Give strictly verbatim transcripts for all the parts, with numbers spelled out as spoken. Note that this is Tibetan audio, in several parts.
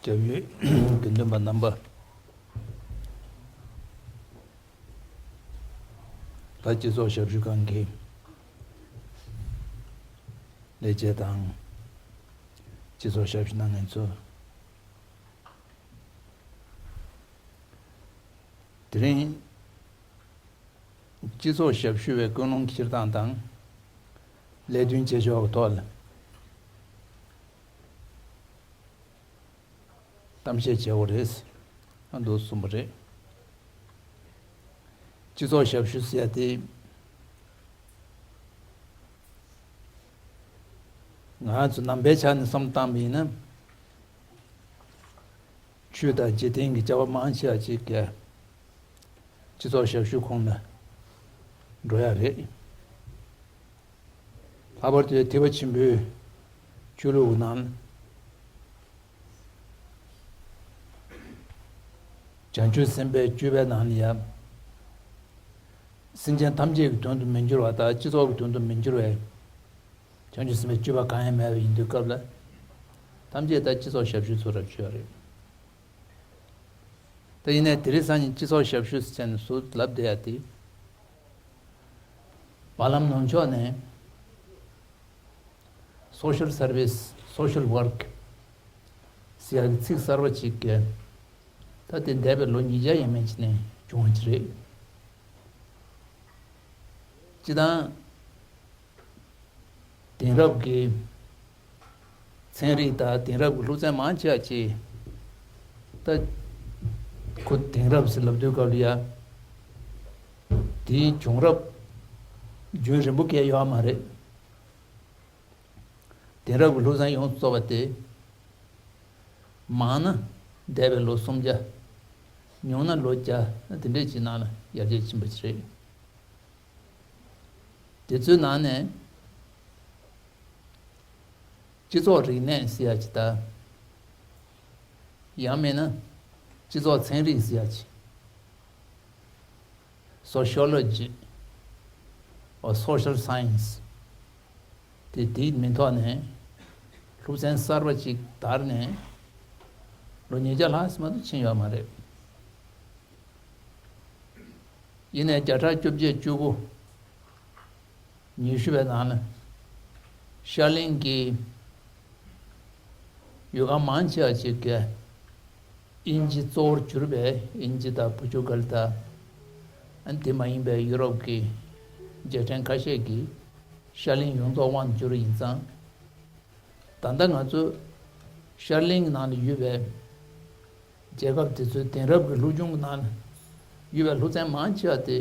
སྐྱབས་ཡུལ་དགེ་འདུན་པ་རྣམ་པ། ད་སྤྱི་ཚོགས་ཞབས་ཞུ་ཁང་གི་ལས་བྱེད་དང་། སྤྱི་ཚོགས་ཞབས་ཞུ་གནང་མཁན་ཚོ། དེ་རིང་སྤྱི་ཚོགས་ཞབས་ཞུ་བའི་ཀུན་སློང་འཁྱེར་སྟངས་དང་། ལས་དོན་བྱེད་ཕྱོགས་ཀྱི་ཐོག་ལ་གཏམ་བཤད་བྱེད་དགོས་རེད། ཨ་འདུག་གསུངས་པ་རེད། སྤྱི་ཚོགས་ཞབས་ཞུ་ཟེར་ཡ་དེ། ང་ཚོ་ནང་པའི་ཆ་ནས་བསམ་བློ་བཏང་བ་ཡིན་ན། ཆོས་དང་འཇིག་རྟེན་གྱི་བྱ་བ་མང་ཆེ་བ་ཅིག་གི་སྤྱི་ཚོགས་ཞབས་ཞུ་ཁོངས་ལ་འགྲོ་ཡ་རེད། ལྷག་པར་དུ་ཐེག་པ་ཆེན་པོའི་ཆོས་ལུགས་ཀྱི་ནང་ལ། བྱང་ཆུབ་སེམས་དཔའི་སྤྱོད་པའི་ནང་ལ་ཡང་། སེམས་ཅན་ཐམས་ཅད་ཀྱི་དོན་དུ་མི་འགྱུར་བ་དང་སྤྱི་ཚོགས་ཀྱི་དོན་དུ་མི་འགྱུར་བའི། བྱང་ཆུབ་སེམས་དཔའི་སྤྱོད་པ་གང་ཡང་མེད་པ་ཡིན་དུས་སྐབས་ལ། ཐམས་ཅད་ད་སྤྱི་ཚོགས་ཞབས་ཞུའི་ཚོགས་རབ་ཆོས་རེད། ད་ཡིན་ནའི་དེ་རིང་སང་ཉིན་སྤྱི་ཚོགས་ཞབས་ཞུ་ཟེར་ནས་སུ་ལབ་བསྡད་ཡ་དེ། བར་ལམ་ནང་ཕྱོགས་ནས་social service, social work ཟེར་ཡ་གི་ཚིག་གསར་པ་ཅིག་གིས། ད་དེ་འདས་པའི་ལོ་ཉིས་བརྒྱ་ཡས་མས་ཅིག་ནས་བྱུང་བ་ཅིག་རེད། སྤྱིར་བཏང་དེང་རབས་ཀྱི་ཚན་རིག་དང་དེང་རབས་ཀྱི་སློབ་ཚན་མང་ཆེ་བ་ཅིག། ད་ཁོ་དེང་རབས་ཟེར་ལབ་དུས་སྐབས་ལ་ཡ། དེའི་བྱུང་རབས་རྒྱུན་རིང་པོ་གང་ཡང་ཡོད་མ་རེད། དེང་རབས་ཀྱི་སློབ་ཚན་ཡོངས་སུ་རྫོགས་པ་དེ། མང་ན་འདས་པའི་ལོ་སུམ་བརྒྱ། ཉུང་ན་ལོ་བརྒྱ་དེ་འདྲས་ཀྱི་ནང་ལ་ཡར་རྒྱས་ཕྱིན་པ་ཅིག་རེད། དེ་ཚོའི་ནང་ནས་སྤྱི་ཚོགས་རིག་གནས་ཟེར་ཡ་ཅིག་དང་། ཡང་མིན་ན་སྤྱི་ཚོགས་ཚན་རིག་ཟེར་ཡ་ཅིག། Sociology or social science དེ་དེའི་མིང་ཐོག་ནས་སློབ་ཚན་གསར་པ་ཅིག་དར་ནས་ལོ་ཉིས་བརྒྱ་ལྷག་ཙམ་མ་གཏོགས་ཕྱིན་ཡོད་མ་རེད། ཡིན་ནའི་བརྒྱ་ཕྲག་བཅོ་བརྒྱད་བཅུ་དགུ། ཉི་ཤུ་བའི་ནང་ན་ཤར་གླིང་གི་ཡུལ་ཁག་མང་ཆེ་བ་ཅིག་གིས་དབྱིན་ཇི་གཙོ་བོར་གྱུར་པའི་དབྱིན་ཇི་དང་པོར་ཅུ་གལ་དང་། ཨ་ནི་དེ་མ་ཡིན་པའི་ཡུ་རོབ་ཀྱི་རྒྱལ་ཕྲན་ཁ་ཤས་ཀྱིས་ཤར་གླིང་ཡོངས་རྫོགས་དབང་དུ་བསྒྱུར་བ་ཡིན་ཙང་། ད་ལྟ་ང་ཚོ་ཤར་གླིང་ནང་ལ་ཡོད་པའི་རྒྱལ་ཁབ་དེ་ཚོའི་དེང་རབས་ཀྱི་སློབ་སྦྱོང་གི་ནང་ལ་ཡོད་པའི་སློབ་ཚན་མང་ཆེ་བ་དེ་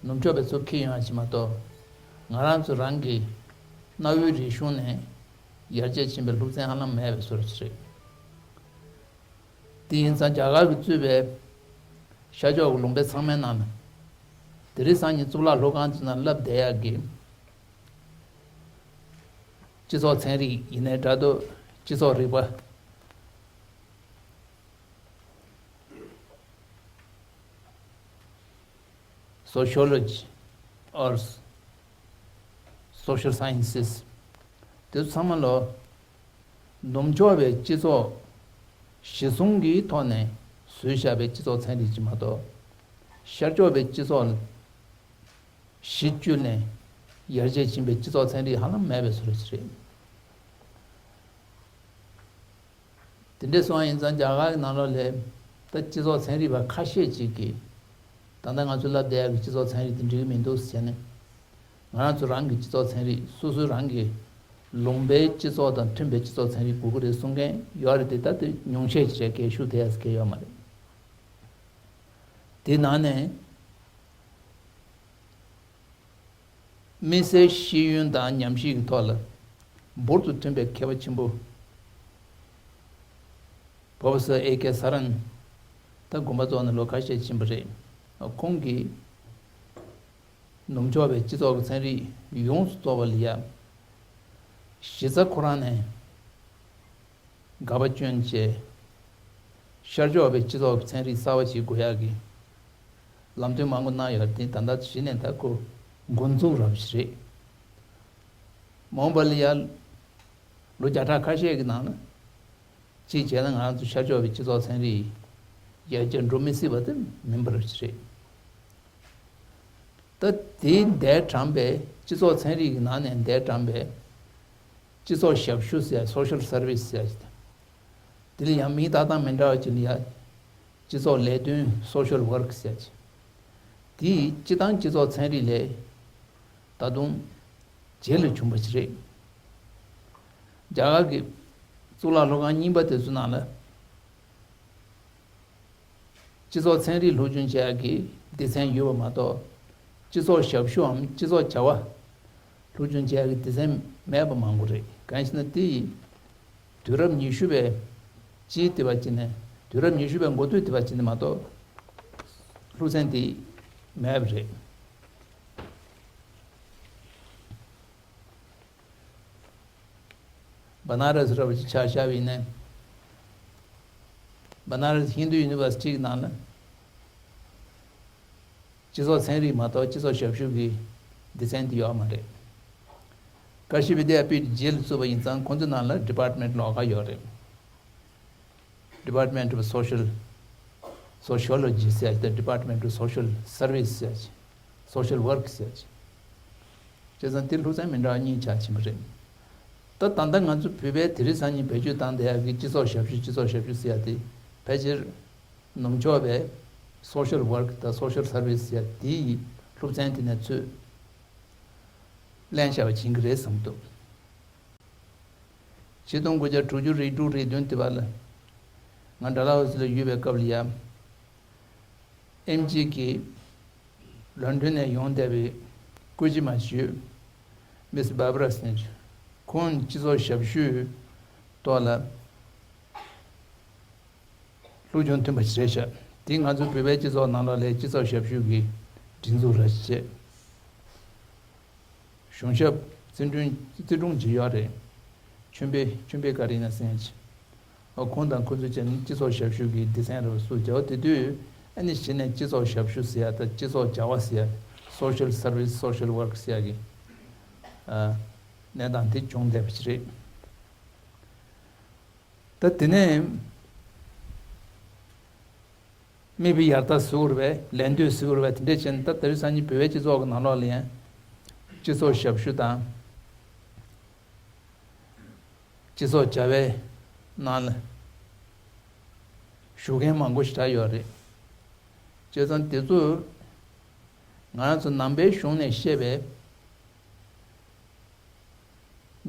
ནུབ་ཕྱོགས་པའི་ཚོ་འཁྱེར་ཡོང་ཡ་ཞིག་མ་གཏོགས། ང་རང་ཚོ་རང་གི་གནའ་བོའི་རིག་གཞུང་ནས་ཡར་རྒྱས་ཕྱིན་པའི་སློབ་ཚན་ཧ་ལམ་མེད་པའི་བཟོ་འདྲ་ཞིག་རེད། དེ་ཡིན་ཙང་རྒྱ་གར་གྱིས་གཙོས་པའི་ཤར་ཕྱོགས་ཀྱི་ལུང་པ་ཚང་མའི་ནང་ལ་དེ་རིང་སང་ཉིན་གཙུག་ལག་སློབ་ཁང་ཚོའི་ནང་བསླབ་བསྡད་ཡག་གི་སྤྱི་ཚོགས་ཚན་རིག་ཡིན་ནའི་འདྲ་འདུག་སྤྱི་ཚོགས་རིག་པ། Sociology or social sciences དེ་ཚོ་ཚང་མ་ལོ། ནུབ་ཕྱོགས་པའི་སྤྱི་ཚོགས་གཞི་བཟུང་གི་ཐོག་ནས་བཟོས་བཞག་པའི་སྤྱི་ཚོགས་ཚན་རིག་ཅིག་མ་གཏོགས། ཤར་ཕྱོགས་པའི་སྤྱི་ཚོགས་ལ་གཞི་བཅོལ་ནས་ཡར་རྒྱས་ཕྱིན་པའི་སྤྱི་ཚོགས་ཚན་རིག་ཧ་ལམ་མེད་པའི་བཟོ་འདྲ་ཞིག་རེད། དེ་འདྲ་སོང་བ་ཡིན་ཙང་རྒྱ་གར་གྱི་ནང་ལོགས་ལ་ད་སྤྱི་ཚོགས་ཚན་རིག་པ་ཁ་ཤས་ཅིག་གིས། ད་ལྟ་ང་ཚོས་བསླབ་བསྡད་ཡག་གི་སྤྱི་ཚོགས་ཚན་རིག་དེ་འགྲིག་གི་མི་འདུག་ཟེར་ནས། ང་རང་ཚོ་རང་གི་སྤྱི་ཚོགས་ཚན་རིག་སོ་སོའི་རང་གི་ལུང་པའི་སྤྱི་ཚོགས་དང་མཐུན་པའི་སྤྱི་ཚོགས་ཚན་རིག་དགོས་ཀྱི་རེད་གསུང་མཁན་ཡོད་རེད་དེ། ད་དེ་ཉུང་ཤས་ཅིག་རེད། གས་ཤུགས་དེ་ཡག་གས་ཡོད་མ་རེད། དེ་ནང་ནས། མི་སེར་ཤེས་ཡོན་དང་ཉམས་ཞིབ་ཀྱི་ཐོག་ལ་འབུར་དུ་ཐོན་པའི་མཁས་པ་ཆེན་པོ་Professor A K Saran ད་དགོངས་པ་རྫོགས་ནས་ལོ་ཁ་ཤས་ཕྱིན་པ་རེད། ཁོང་གིས་ནུབ་ཕྱོགས་པའི་སྤྱི་ཚོགས་ཀྱི་ཚན་རིག་ཡོངས་སུ་རྫོགས་པ་ལ་ཡ་གཞི་རྩ་ཁོ་རང་ནས། དགག་པ་བསྐྱོན་བྱས། ཤར་ཕྱོགས་པའི་སྤྱི་ཚོགས་ཀྱི་ཚན་རིག་གསར་བ་ཞིག་དགོས་ཡག་གི་ལམ་སྟོན་མང་པོ་གནང་ཡོད་དེ། ད་ལྟ་གཞི་ནས་ད་ཁོ་འགོ་འཛུགས་རབ་ཞིག་རེད། མ་འོངས་པ་ལ་ཡ་ལོ་བརྒྱ་ཕྲག་ཁ་ཤས་ཀྱི་ནང་ན་ གཅིག་བྱས་ན་ང་རང་ཚོ་ཤར་ཕྱོགས་པའི་སྤྱི་ཚོགས་ཚན་རིག་ཡར་རྒྱས་འགྲོ་མི་སྲིད་པ་དེ་མིན་པ་རེད། ད་དེའི་འདས་གྲམ་པའི་སྤྱི་ཚོགས་ཚན་རིག་གི་ནང་ནས་འདས་གྲམ་པའི་སྤྱི་ཚོགས་ཞབས་ཞུ་ཟེར་ཡ། Social Service ཟེར་ཡ་ཅིག་དང་། དེ་ལ་ཡང་མིང་བཏགས་སྟངས་མི་འདྲ་བ་ཅིག་ལ་ཡ། སྤྱི་ཚོགས་ལས་དོན། Social Work ཟེར་ཡ་ཅིག་དེའི་སྤྱི་བཏང་སྤྱི་ཚོགས་ཚན་རིག་ལས་ད་དུང་རྗེས་ལ་བྱུང་བ་ཞིག་རེད། རྒྱ་གར་གྱི་གཙུག་ལག་སློབ་ཁང་རྙིང་པ་དེ་ཚོའི་ནང་ལ། སྤྱི་ཚོགས་ཚན་རིག་སློབ་སྦྱོང་བྱེད་ཡག་གི་སྡེ་ཚན་ཡོད་པ་མ་གཏོགས། སྤྱི་ཚོགས་ཞབས་ཞུའམ་སྤྱི་ཚོགས་བྱ་བ་སློབ་སྦྱོང་བྱེད་ཡག་གི་སྡེ་ཚན་མེད་པ་མང་པོ་རེད། གང་ཡིན་ཟེར་ན། དེ་ཡི་དུས་རབས་ཉི་ཤུ་པའི་སྤྱིའི་དེ་བ་ཅིག་ནས། དུས་རབས་ཉི་ཤུ་པའི་འགོ་སྟོད་དེ་བ་ཅིག་ནས་མ་གཏོགས་སློབ་ཚན་དེ་མེད་པ་རེད། བ་ན་ར་སི་ར་བ་ཅིག་ཆ་བཞག་པ་ཡིན་ན། བ་ན་ར་སི་ཧིན་དུ་ཡུ་ནི་ཝར་སི་ཊི་གི་ནང་ལ་སྤྱི་ཚོགས་ཚན་རིག་མ་གཏོགས་སྤྱི་ཚོགས་ཞབས་ཞུ་གི་སྡེ་ཚན་དེ་ཡོད་མ་རེད། ཀ་ཤི་བི་དི་ཡ་པིཊ་རྗེས་ལ་བཙུགས་པ་ཡིན་ཙང་། ཁོང་ཚོའི་ནང་ལ་ཌི་པཱར་ཊི་མེན་ཊི་ལོགས་ཀ་ཡོད་རེད། Department of Social Sociology ཟེར་ཡ་དང་། Department of Social Service ཟེར་ཡ། Social Work ཟེར་ཡ། བྱས་ཙང་དེ་སློབ་ཚན་མི་འདྲ་བ་གཉིས་ཆགས་ཕྱིན་པ་རེད། ད་ད་ལྟ་ང་ཚོ་བོད་པའི་དེ་རིང་སང་ཉིན་བེད་སྤྱོད་བཏང་བསྡད་ཡག་གི་སྤྱི་ཚོགས་ཞབས་ཞུ། སྤྱི་ཚོགས་ཞབས་ཞུ་ཟེར་ཡ་དེ་ཕལ་ཆེར་ནུབ་ཕྱོགས་པའི་Social Work དང་Social Service ཟེར་ཡ་དེའི་སློབ་ཚན་དེ་ནས་ཚུར་ལེན་བྱས་པ་ཕྱིན་གྱི་རེད་བསམ་འདུག་ཆིག་སྟོང་དགུ་བརྒྱ་དྲུག་ཅུ་རེ་དྲུག་རེ་བདུན་དེ་བར་ལ། ང་ཌལ་ཧོ་སི་ལ་ཡོད་པའི་སྐབས་ལ་ཡ། ཨེམ་ཆི་གི་ལོན་ཌོན་ནས་ཡོང་བསྡད་པའི་སྐུ་མགྲོན་མ་ཞུས། མིས་བྷར་བྷ་ར་སི་ནེལ། ཁོང་སྤྱི་ཚོགས་ཞབས་ཞུའི་ཐོག་ལ་སློབ་སྦྱོང་ཐོན་པ་ཞིག་རེད་ཤག་དེ་ང་ཚོའི་བོད་པའི་སྤྱི་ཚོགས་ནང་ལོགས་ལ་སྤྱི་ཚོགས་ཞབས་ཞུ་གི་སྒྲིག་འཛུགས་ར་ཞིག་བྱས། གཞུང་ཞབས་བརྩི་སྲུང་བརྩི་སྲུང་བྱེད་ཡོད་རེད། ཆོས་འཕེལ། ཆོས་འཕེལ་ཀ་རི་ན་ཟེར་མཁན་ཅིག་ཨ། ཁོང་དང་ཁོ་ཚོ་བཅས་ནི་སྤྱི་ཚོགས་ཞབས་ཞུ་གི་སྡེ་ཚན་རེད་པ། སུ་བྱ་བ་དེ་དུས་ཨ་ནི་གཞི་ནས་སྤྱི་ཚོགས་ཞབས་ཞུ་ཟེར་ཡ་དང་སྤྱི་ཚོགས་བྱ་བ་ཟེར་ཡ། Social Service, Social Work ཟེར་ཡ་གི་ཨ་གནས་སྟངས་དེ་བྱུང་བསྡད་པ་ཞིག་རེད། ད་དེ་ནས་མི་བུ་ཡར་ལྟ་ཟེར་དགོས་རེད་པས། ལད་ཟློས་ཟེར་དགོས་རེད་པས། དེ་འདྲས་བྱས་ནས་ད་དེ་རིང་སང་ཉིན་བོད་པའི་སྤྱི་ཚོགས་ཀྱི་ནང་ལོགས་ལ་ཡང་སྤྱི་ཚོགས་ཞབས་ཞུ་དང་སྤྱི་ཚོགས་བྱ་བའི་ནང་ལ་ཞུགས་མཁན་མང་པོ་ཞེ་དྲག་ཡོད་རེད། བྱས་ཙང་དེ་ཚོ་ང་རང་ཚོ་ནང་པའི་གཞུང་ནས་བཤད་པའི་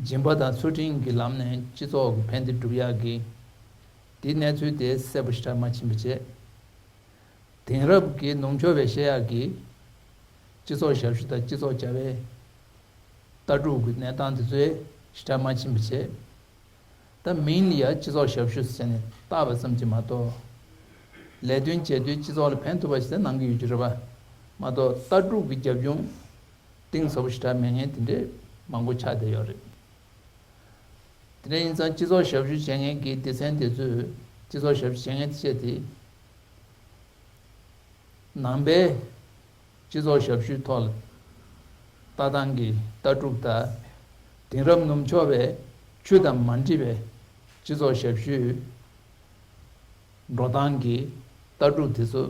སྦྱིན་པ་དང་ཚུལ་ཁྲིམས་ཀྱི་ལམ་ནས་སྤྱི་ཚོགས་ཀྱི་ཕན་བདེ་སྒྲུབ་ཡག་གི་དེའི་གནས་ཚུལ་དེ་གསལ་པོ་ཞེ་དྲག་མ་ཕྱིན་པ་བྱས། དེང་རབས་ཀྱི་ནུབ་ཕྱོགས་པའི་བཤད་ཡག་གི་སྤྱི་ཚོགས་ཞབས་ཞུ་དང་སྤྱི་ཚོགས་བྱ་བའི་ལྟ་གྲུབ་ཀྱི་གནས་སྟངས་དེ་ཚོའི་ཞེ་དྲག་མ་ཕྱིན་པ་བྱས། ད་མིང་ལ་ཡ་སྤྱི་ཚོགས་ཞབས་ཞུ་ཟེར་ནས་བཏགས་པ་ཙམ་གྱིས་མ་གཏོགས། ལས་དོན་བྱེད་དུས་སྤྱི་ཚོགས་ལ་ཕན་ཐོགས་པ་ཞིག་གནང་གི་ཡོད་ཀྱི་རེད་པ། མ་གཏོགས་ལྟ་གྲུབ་ཀྱི་རྒྱབ་ལྗོངས་གཏིང་ཟབ་པོ་ཞེ་དྲག་མེད་མཁན་དེ་འདྲས་མང་པོ་ཆགས་བསྡད་ཡོད་རེད། དེ་འདྲ་ཡིན་ཙང་སྤྱི་ཚོགས་ཞབས་ཞུ་བྱེད་མཁན་གྱི་སྡེ་ཚན་དེ་ཚོས། སྤྱི་ཚོགས་ཞབས་ཞུ་བྱེད་མཁན་དེ་བྱས་ཏེ། ནང་པའི་སྤྱི་ཚོགས་ཞབས་ཞུའི་ཐོག་ལ་ལྟ་སྟངས་ཀྱི་ལྟ་གྲུབ་དང་། དེང་རབས་ནུབ་ཕྱོགས་པའི་ཆོས་དང་མ་འདྲེས་པའི་སྤྱི་ཚོགས་ཞབས་ཞུའི་འགྲོ་སྟངས་ཀྱི་ལྟ་གྲུབ་དེ་ཚོ་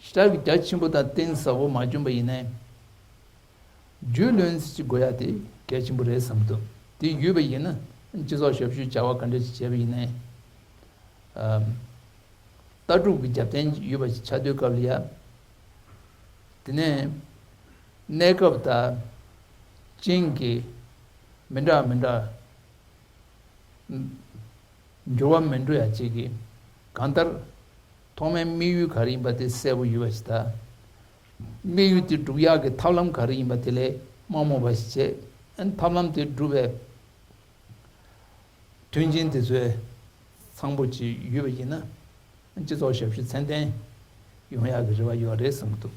ཞེ་དྲག་གི་རྒྱ་ཆེན་པོ་དང་གཏིང་ཟབ་པོ་མ་བྱུང་བ་ཡིན་ནའི། རྒྱུས་ལོན་ཅིག་དགོས་ཡ་དེ་གལ་ཆེན་པོ་རེད་བསམ་འདུག་དེ་ཡོད་པ་ཡིན་ན་སྤྱི་ཚོགས་ཞབས་ཞུའི་བྱ་བ་ག་འདྲ་ཞིག་བྱས་པ་ཡིན་ནའི། ཨམ། ལྟ་གྲུབ་ཀྱི་རྒྱབ་རྟེན་ཡོད་པ་ཞིག་ཆགས་དུས་སྐབས་ལ་ཡ། དེ་ནས་གནས་སྐབས་དང་རྐྱེན་གྱིས་མི་འདྲ་མི་འདྲ་འགྱུར་བ་མི་འགྲོ་ཡ་གཅིག་གིས། གང་ལྟར་ཐོག་མའི་དམིགས་ཡུལ་ག་རེ་ཡིན་པ་དེ་གསལ་པོ་ཡོད་པ་ཞིག་དང་། དམིགས་ཡུལ་དེ་སྒྲུབ་ཡག་གི་ཐབས་ལམ་ག་རེ་ཡིན་པ་དེ་ལས་མ་རྨོངས་པ་ཞིག་བྱས། ཨ་ནི་ཐབས་ལམ་དེ་སྒྲུབ་པའི་མཐུན་རྐྱེན་དེ་ཚོའི་ཚང་པོ་ཅིག་ཡོད་པ་ཡིན་ན། སྤྱི་ཚོགས་ཞབས་ཞུ་ཚད་ལྡན་ཡོང་ཡག་གི་རེ་བ་ཡོད་རེད་བསམ་གྱི་འདུག་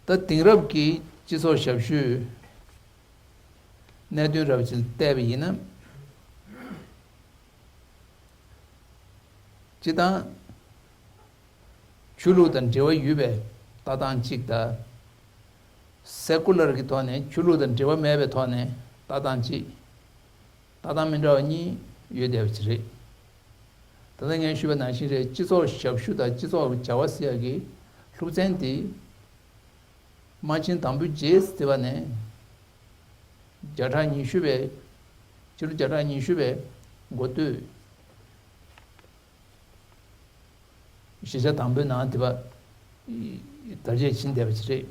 ད་དེང་རབས་ཀྱི་སྤྱི་ཚོགས་ཞབས་ཞུའི་གནད་དོན་རབ་ཅིག་བལྟས་པ་ཡིན་ན། སྤྱིར་བཏང་ཆོས་ལུགས་དང་འབྲེལ་བ་ཡོད་པའི་ལྟ་སྟངས་གཅིག་དང་། སེ་ཀུ་ལར་གྱི་ཐོག་ནས། ཆོས་ལུགས་དང་འབྲེལ་བ་མེད་པའི་ཐོག་ནས་ ལྟ་སྟངས་གཅིག་ལྟ་སྟངས་མི་འདྲ་བ་གཉིས་ཡོད་བསྡད་པ་ཅིག་རེད། ད་ལྟ་ངས་ཞུས་པ་ནང་བཞིན་རེད། སྤྱི་ཚོགས་ཞབས་ཞུ་དང་སྤྱི་ཚོགས་བྱ་བ་ཟེར་ཡག་གི་སློབ་ཚན་དེ་དམག་ཆེན་དང་པོའི་རྗེས་ཟེར་བ་ནས་བརྒྱ་ཕྲག་ཉི་ཤུ་པའི་ཕྱི་ལོ་བརྒྱ་ཕྲག་ཉི་ཤུ་པའི་འགོ་སྟོད། གཞིས་ཆགས་དང་པོའི་ནང་དེ་བ་དར་རྒྱས་ཕྱིན་བསྡད་པ་ཞིག་རེད།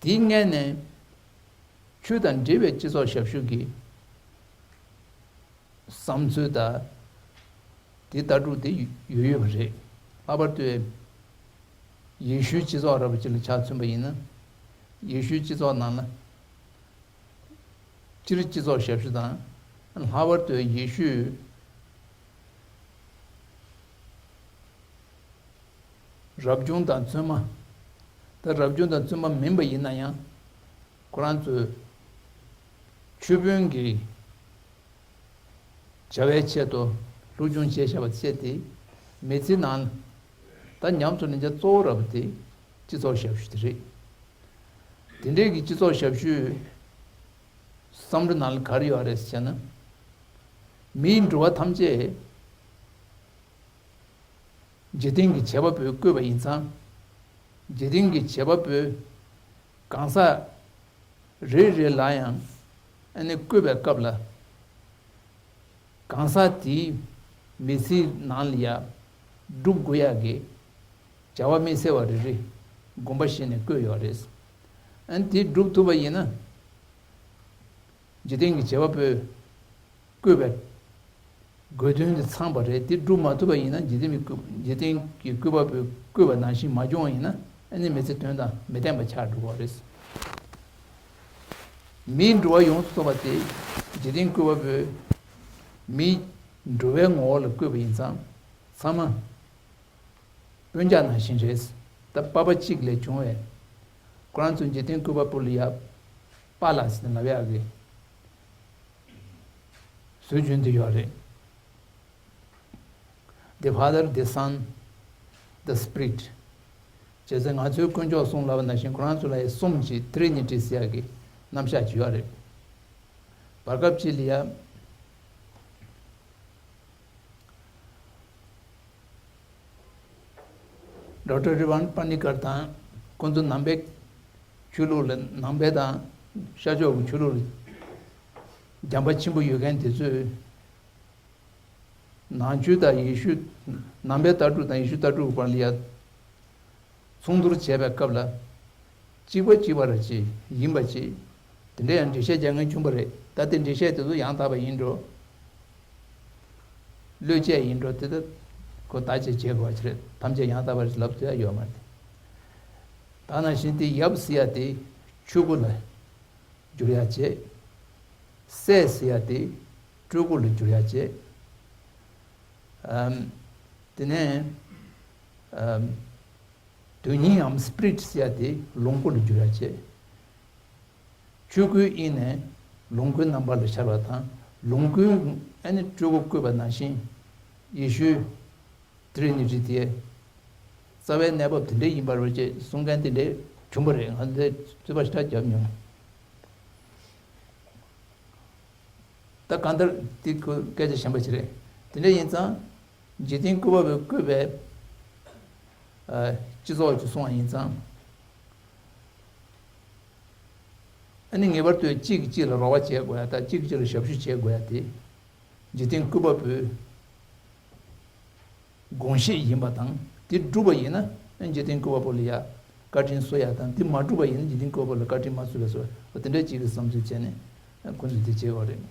དེའི་སྔོན་ནས་ཆོས་དང་འབྲེལ་བའི་སྤྱི་ཚོགས་ཞབས་ཞུ་གི་བསམ་ཚུལ་དང་དེ་ལྟ་གྲུབ་དེ་ཡོད་ཡོད་པ་རེད། ལྷག་པར་དུ་ཡེ་ཤུའི་སྤྱི་ཚོགས་རབ་ཅིག་ལ་ཆ་མཚོན་པ་ཡིན་ན། ཡེ་ཤུའི་སྤྱི་ཚོགས་ནང་ལ། སྤྱིར་སྤྱི་ཚོགས་ཞབས་ཞུ་དང་། ལྷག་པར་དུ་ཡེ་ཤུས་རབ་བྱུང་དང་བཙུན་མ། ད་རབ་བྱུང་དང་བཙུན་མ་མིན་པ་ཡིན་ན་ཡང་། ཁོ་རང་ཚོའི་ཆོས་དཔོན་གྱི་བྱ་བའི་ཆེད་དུ་སློབ་སྦྱོང་བྱས་བཞག་པ་བྱས་ཏེ། མི་ཚེའི་ནང་ད་ཉམས་སུ་ལེན་བྱ་གཙོ་བོ་ར་བ་དེ་སྤྱི་ཚོགས་ཞབས་ཞུ་དེ་རེད། དེ་འདྲའི་གི་སྤྱི་ཚོགས་ཞབས་ཞུའི་བསམ་བློ་ནང་ལ་ག་རེ་ཡོད་རེད་ཟེར་ན། མིའི་འགྲོ་བ་ཐམས་ཅད་འཇིག་རྟེན་གྱི་བྱེད་པ་པོས་བསྐོས་པ་ཡིན་ཙང་། འཇིག་རྟེན་གྱི་བྱེད་པ་པོས་གང་ཟག་རེ་རེ་ལ་ཡང་ཨ་ནི་བསྐོས་པའི་སྐབས་ལ། གང་ཟག་དེའི་མི་ཚེའི་ནང་ལ་ཡ་སྒྲུབ་དགོས་ཡག་གི་བྱ་བ་དམིགས་བསལ་བ་རེ་རེ་དགོངས་པ་བཞེས་ནས་བསྐོས་ཡོད་རེད། ཨ་ནི་དེ་སྒྲུབ་ཐུབ་པ་ཡིན་ན། འཇིག་རྟེན་གྱི་བྱེད་པ་པོས་བསྐོས་པའི་དགོས་དོན་དེ་ཚང་བ་རེད། དེ་སྒྲུབ་མ་ཐུབ་པ་ཡིན་ན། འཇིག་རྟེན་གྱི་བསྐོས་འཇིག་རྟེན་གྱི་བསྐོས་པ་པོས་བསྐོས་པ་ནང་བཞིན་མ་བྱུང་བ་ཡིན་ན། ཨ་ནི་མི་ཚེ་དོན་དང་མི་ལྡན་པ་ཆགས་འགྲོ་གི་རེད། མིའི་འགྲོ་བ་ཡོངས་སུ་རྫོགས་པ་དེ་འཇིག་རྟེན་བསྐོས་པ་པོས་མིའི་འགྲོ་བའི་ངོ་བོ་ལ་བསྐོས་པ་ཡིན་ཙང་། ཚང་མ་སྤུན་ཀྱག་ནང་བཞིན་རེད། ད་པ་ཕ་གཅིག་ལས་བྱུང་བས། ཁོ་རང་ཚོ་འཇིག་རྟེན་བསྐོས་པ་པོ་ལ་ཡ་པཱ་ལགས་ཟེར་ནས་ལབ་ཡག་གི་སྲོལ་རྒྱུན་དེ་ཡོད་རེད། The Father, the Son, the Spirit. བྱས་ཙང་ང་ཚོའི་དཀོན་མཆོག་གསུམ་ལབ་པ་ནང་བཞིན་ཁོ་རང་ཚོ་ལ་ཡ་གསུམ་གྱི་Trinity ཟེར་ཡག་གི་རྣམ་གཞག་ཅིག་ཡོད་རེད། བར་སྐབས་ཅིག་ལ་ཡ། ཌོག་ཊར་རི་ཝན་པ་ནི་ཀར་དང་། ཁོང་ཚོ་ནང་པའི་ཆོས་ལུགས་ལ། ནང་པའི་དང་ཤར་ཕྱོགས་ཀྱི་ཆོས་ལུགས་ལ་སྦྱངས་པ་ཆེན་པོ་ཡོད་མཁན་དེ་ཚོས། ནང་ཆོས་དང་ཡེ་ཤུ། ནང་པའི་ལྟ་གྲུབ་དང་ཡེ་ཤུ་ལྟ་གྲུབ་ཀྱི་བར་ལ་ཡ་མཚུངས་བསྡུར་བྱས་པའི་སྐབས་ལ། གཅིག་པ་གཅིག་པ་ར་ཅིག་ཡིན་པ་ཅིག་དེ་འདྲ་ཡང་འགྲེལ་བཤད་རྒྱག་མཁན་བྱུང་བ་རེད། ད་དེ་འགྲེལ་བཤད་དེ་ཚོ་ཡང་དག་པ་ཡིན་འགྲོ། བློས་བཅད་ཡིན་འགྲོ། དེ་ལྟར་ཁོ་བརྟག་དཔྱད་བྱེད་དགོས་པ་ཞིག་རེད། ཐམས་ཅད་ཡང་དག་པ་རེད་ལབ་ཐུབ་ཡ་ཡོད་མ་རེད། ད་ནང་བཞིན་དེ་ཡབ་ཟེར་ཡ་དེ་ཆོས་སྐུ་ལ་འགྱུར་ཡ་བྱེད། སྲས་ཟེར་ཡ་དེ་སྤྲུལ་སྐུ་ལ་འགྱུར་ཡ་བྱེད། ཨམ། དེ་ནས་ཨམ། དོན་སྙིང་ངམ་སི་པི་རི་ཊི་ཟེར་ཡ་དེ་ལོངས་སྐུ་ལ་འགྱུར་ཡ་བྱེད། ཆོས་སྐུའི་དབྱིངས་ནས་ལོངས་སྐུའི་རྣམ་པ་ལ་ཤར་བ་དང་། ལོངས་སྐུའི་ཨ་ནི་སྤྲུལ་སྐུ་བཀོད་པ་ནང་བཞིན་ཡེ་ཤུའི་ཏྲི་ནི་ཊི་དེ་རྩ་བའི་གནས་བབ་དེ་འདྲ་ཡིན་པ་རེད་ཅེས་གསུང་མཁན་དེ་འདྲ་བྱུང་བ་རེད། ང་ཚོས་རྩོད་པ་ཞེ་དྲག་བརྒྱབ་མྱོང་། ད་གང་ལྟར་དེ་ཁོ་སྐད་ཆ་གཞན་པ་ཞིག་རེད། དེ་འདྲ་ཡིན་ཙང་། འཇིག་རྟེན་བསྐོས་པ་པོས་བསྐོས་པའི་ཨ་སྤྱི་ཚོགས་ཀྱི་སོང་བ་ཡིན་ཙང་། ཨ་ནི་ངེས་པར་དུ་གཅིག་གིས་གཅིག་ལ་རོགས་པ་བྱེད་དགོས་ཡ་དང་། གཅིག་གིས་གཅིག་ལ་ཞབས་ཞུ་བྱེད་དགོས་ཡ་དེ་འཇིག་རྟེན་བསྐོས་པ་པོའི་དགོངས་བཞེད་ཡིན་པ་དང་། དེ་བསྒྲུབས་པ་ཡིན་ན་ཨ་འཇིག་རྟེན་བསྐོས་པ་པོ་ལ་ཡ་བཀའ་དྲིན་གསོ་ཡ་དང་། དེ་མ་བསྒྲུབས་པ་ཡིན་ན་འཇིག་རྟེན་བསྐོས་པ་པོ་ལ་བཀའ་དྲིན་མ་གསོས་པའི་བཟོ། འོ་དེ་འདྲ་གཅིག་གི་བསམ་ཚུལ་བྱས་ནས་ཁོང་ཚོས་དེ་བྱེད་དགོས་རེད།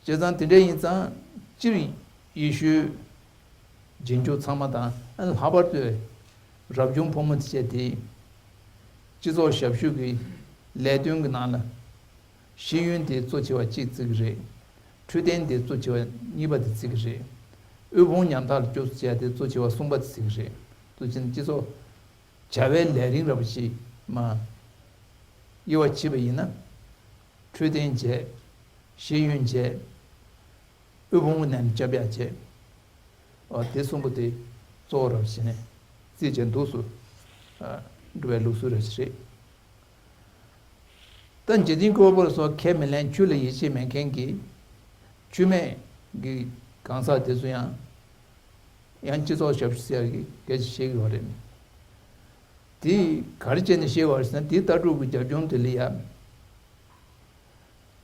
བྱས་ཙང་དེ་འདྲ་ཡིན་ཙང་། སྤྱིར་ཡེ་ཤུའི་རྗེས་འཇུག་ཚང་མ་དང་། ལྷག་པར་དུ་རབ་བྱུང་ཕོ་མོ་བྱས་ཏེ་སྤྱི་ཚོགས་ཞབས་ཞུ་གི་ལས་དོན་གྱི་ནང་ལ། ཤེས་ཡོན་དེ་གཙོ་ཆེ་བ་གཅིག་བརྩི་གི་རེད། འཕྲོད་བསྟེན་དེ་གཙོ་ཆེ་བ་གཉིས་པ་དེ་བརྩི་གི་རེད། དབུལ་ཕོངས་ཉམ་ཐག་ལ་སྐྱོབ་གསོ་བྱས་ཏེ་གཙོ་ཆེ་བ་གསུམ་པ་དེ་བརྩི་གི་རེད། གཙོ་ཆེ་ན་སྤྱི་ཚོགས་བྱ་བའི་ལས་རིམ་ར་བ་ཞིག་མ་དབྱེ་བ་ཕྱེ་བ་ཡིན་ན། འཕྲོད་བསྟེན་བྱས། ཤེས་ཡོན་བྱས། དབུལ་ཕོངས་ནས་སྐྱོབ་ཡ་བྱས། ཨ་དེ་གསུམ་པོ་དེ་གཙོ་བོ་ར་བ་བྱས་ནས་རྩིས་བྱས་འདུག་སུ། ཨ་འགྲོ་བའི་ལུགས་སྲོལ་ར་ཞིག་རེད། ད་འཇིག་རྟེན་བཀོད་པ་སོགས་ཁས་མི་ལེན། ཆོས་ལ་ཡིད་ཆེས་མེད་མཁན་གྱི་ཆོས་མེད་ཀྱི་གང་ཟག་དེ་ཚོ་ཡང་ཡང་སྤྱི་ཚོགས་ཞབས་ཞུ་ཟེར་ཡག་གི་སྐད་ཆ་བཤད་ཀྱི་ཡོད་རེད། དེ་ག་རེ་བྱས་ནས་བཤད་ཡོད་རེད་ཟེར་ན། དེའི་ལྟ་གྲུབ་ཀྱི་རྒྱབ་ལྗོངས་དེ་ལ་ཡ།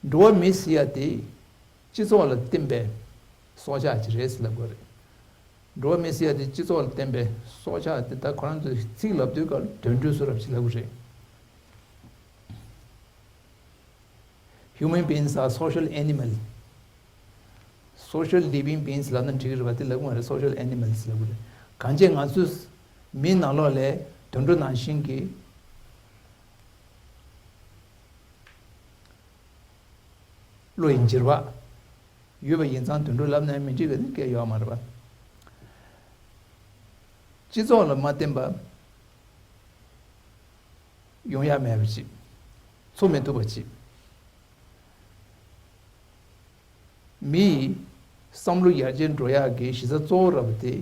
འགྲོ་བ་མི་ཟེར་ཡ་དེ་སྤྱི་ཚོགས་ལ་བརྟེན་པའི་སྲོག་ཆགས་ཅིག་རེད་ཟེར་ལབ་དགོས་རེད། འགྲོ་བ་མི་ཟེར་ཡ་དེ་སྤྱི་ཚོགས་ལ་བརྟེན་པའི་སྲོག་ཆགས་དེ། ད་ཁོ་རང་ཚོས་ཚིག་ལབ་དུས་སྐབས་དུད་འགྲོ་བཟོ་འདྲ་ཅིག་ལབ་དགོས་རེད། Human beings are social animal. Social living beings ལབ་ན་འགྲིག་གི་རེད་པ། དེ་ལབ་ཀྱི་མ་རེད། Social animals ལབ་ཀྱི་རེད། གང་བྱས་ང་ཚོས་མི་ནང་ལོགས་ལ་དུད་འགྲོ་ནང་བཞིན་གྱི་བློ་ཡི་འགྱུར་བ་ཡོད་པ་ཡིན་ཙང་དུད་འགྲོ་ལབ་ན་མི་འགྲིག་གི་སྐད་ཡོད་མ་རེད་པ། སྤྱི་ཚོགས་ལ་མ་བརྟེན་པ་ཡོང་ཡ་མེད་པ་ཅིག་འཚོ་མི་ཐུབ་པ་ཅིག་མིའི་བསམ་བློ་ཡར་རྒྱས་འགྲོ་ཡག་གི་གཞི་རྩ་གཙོ་བོ་ར་བ་དེ་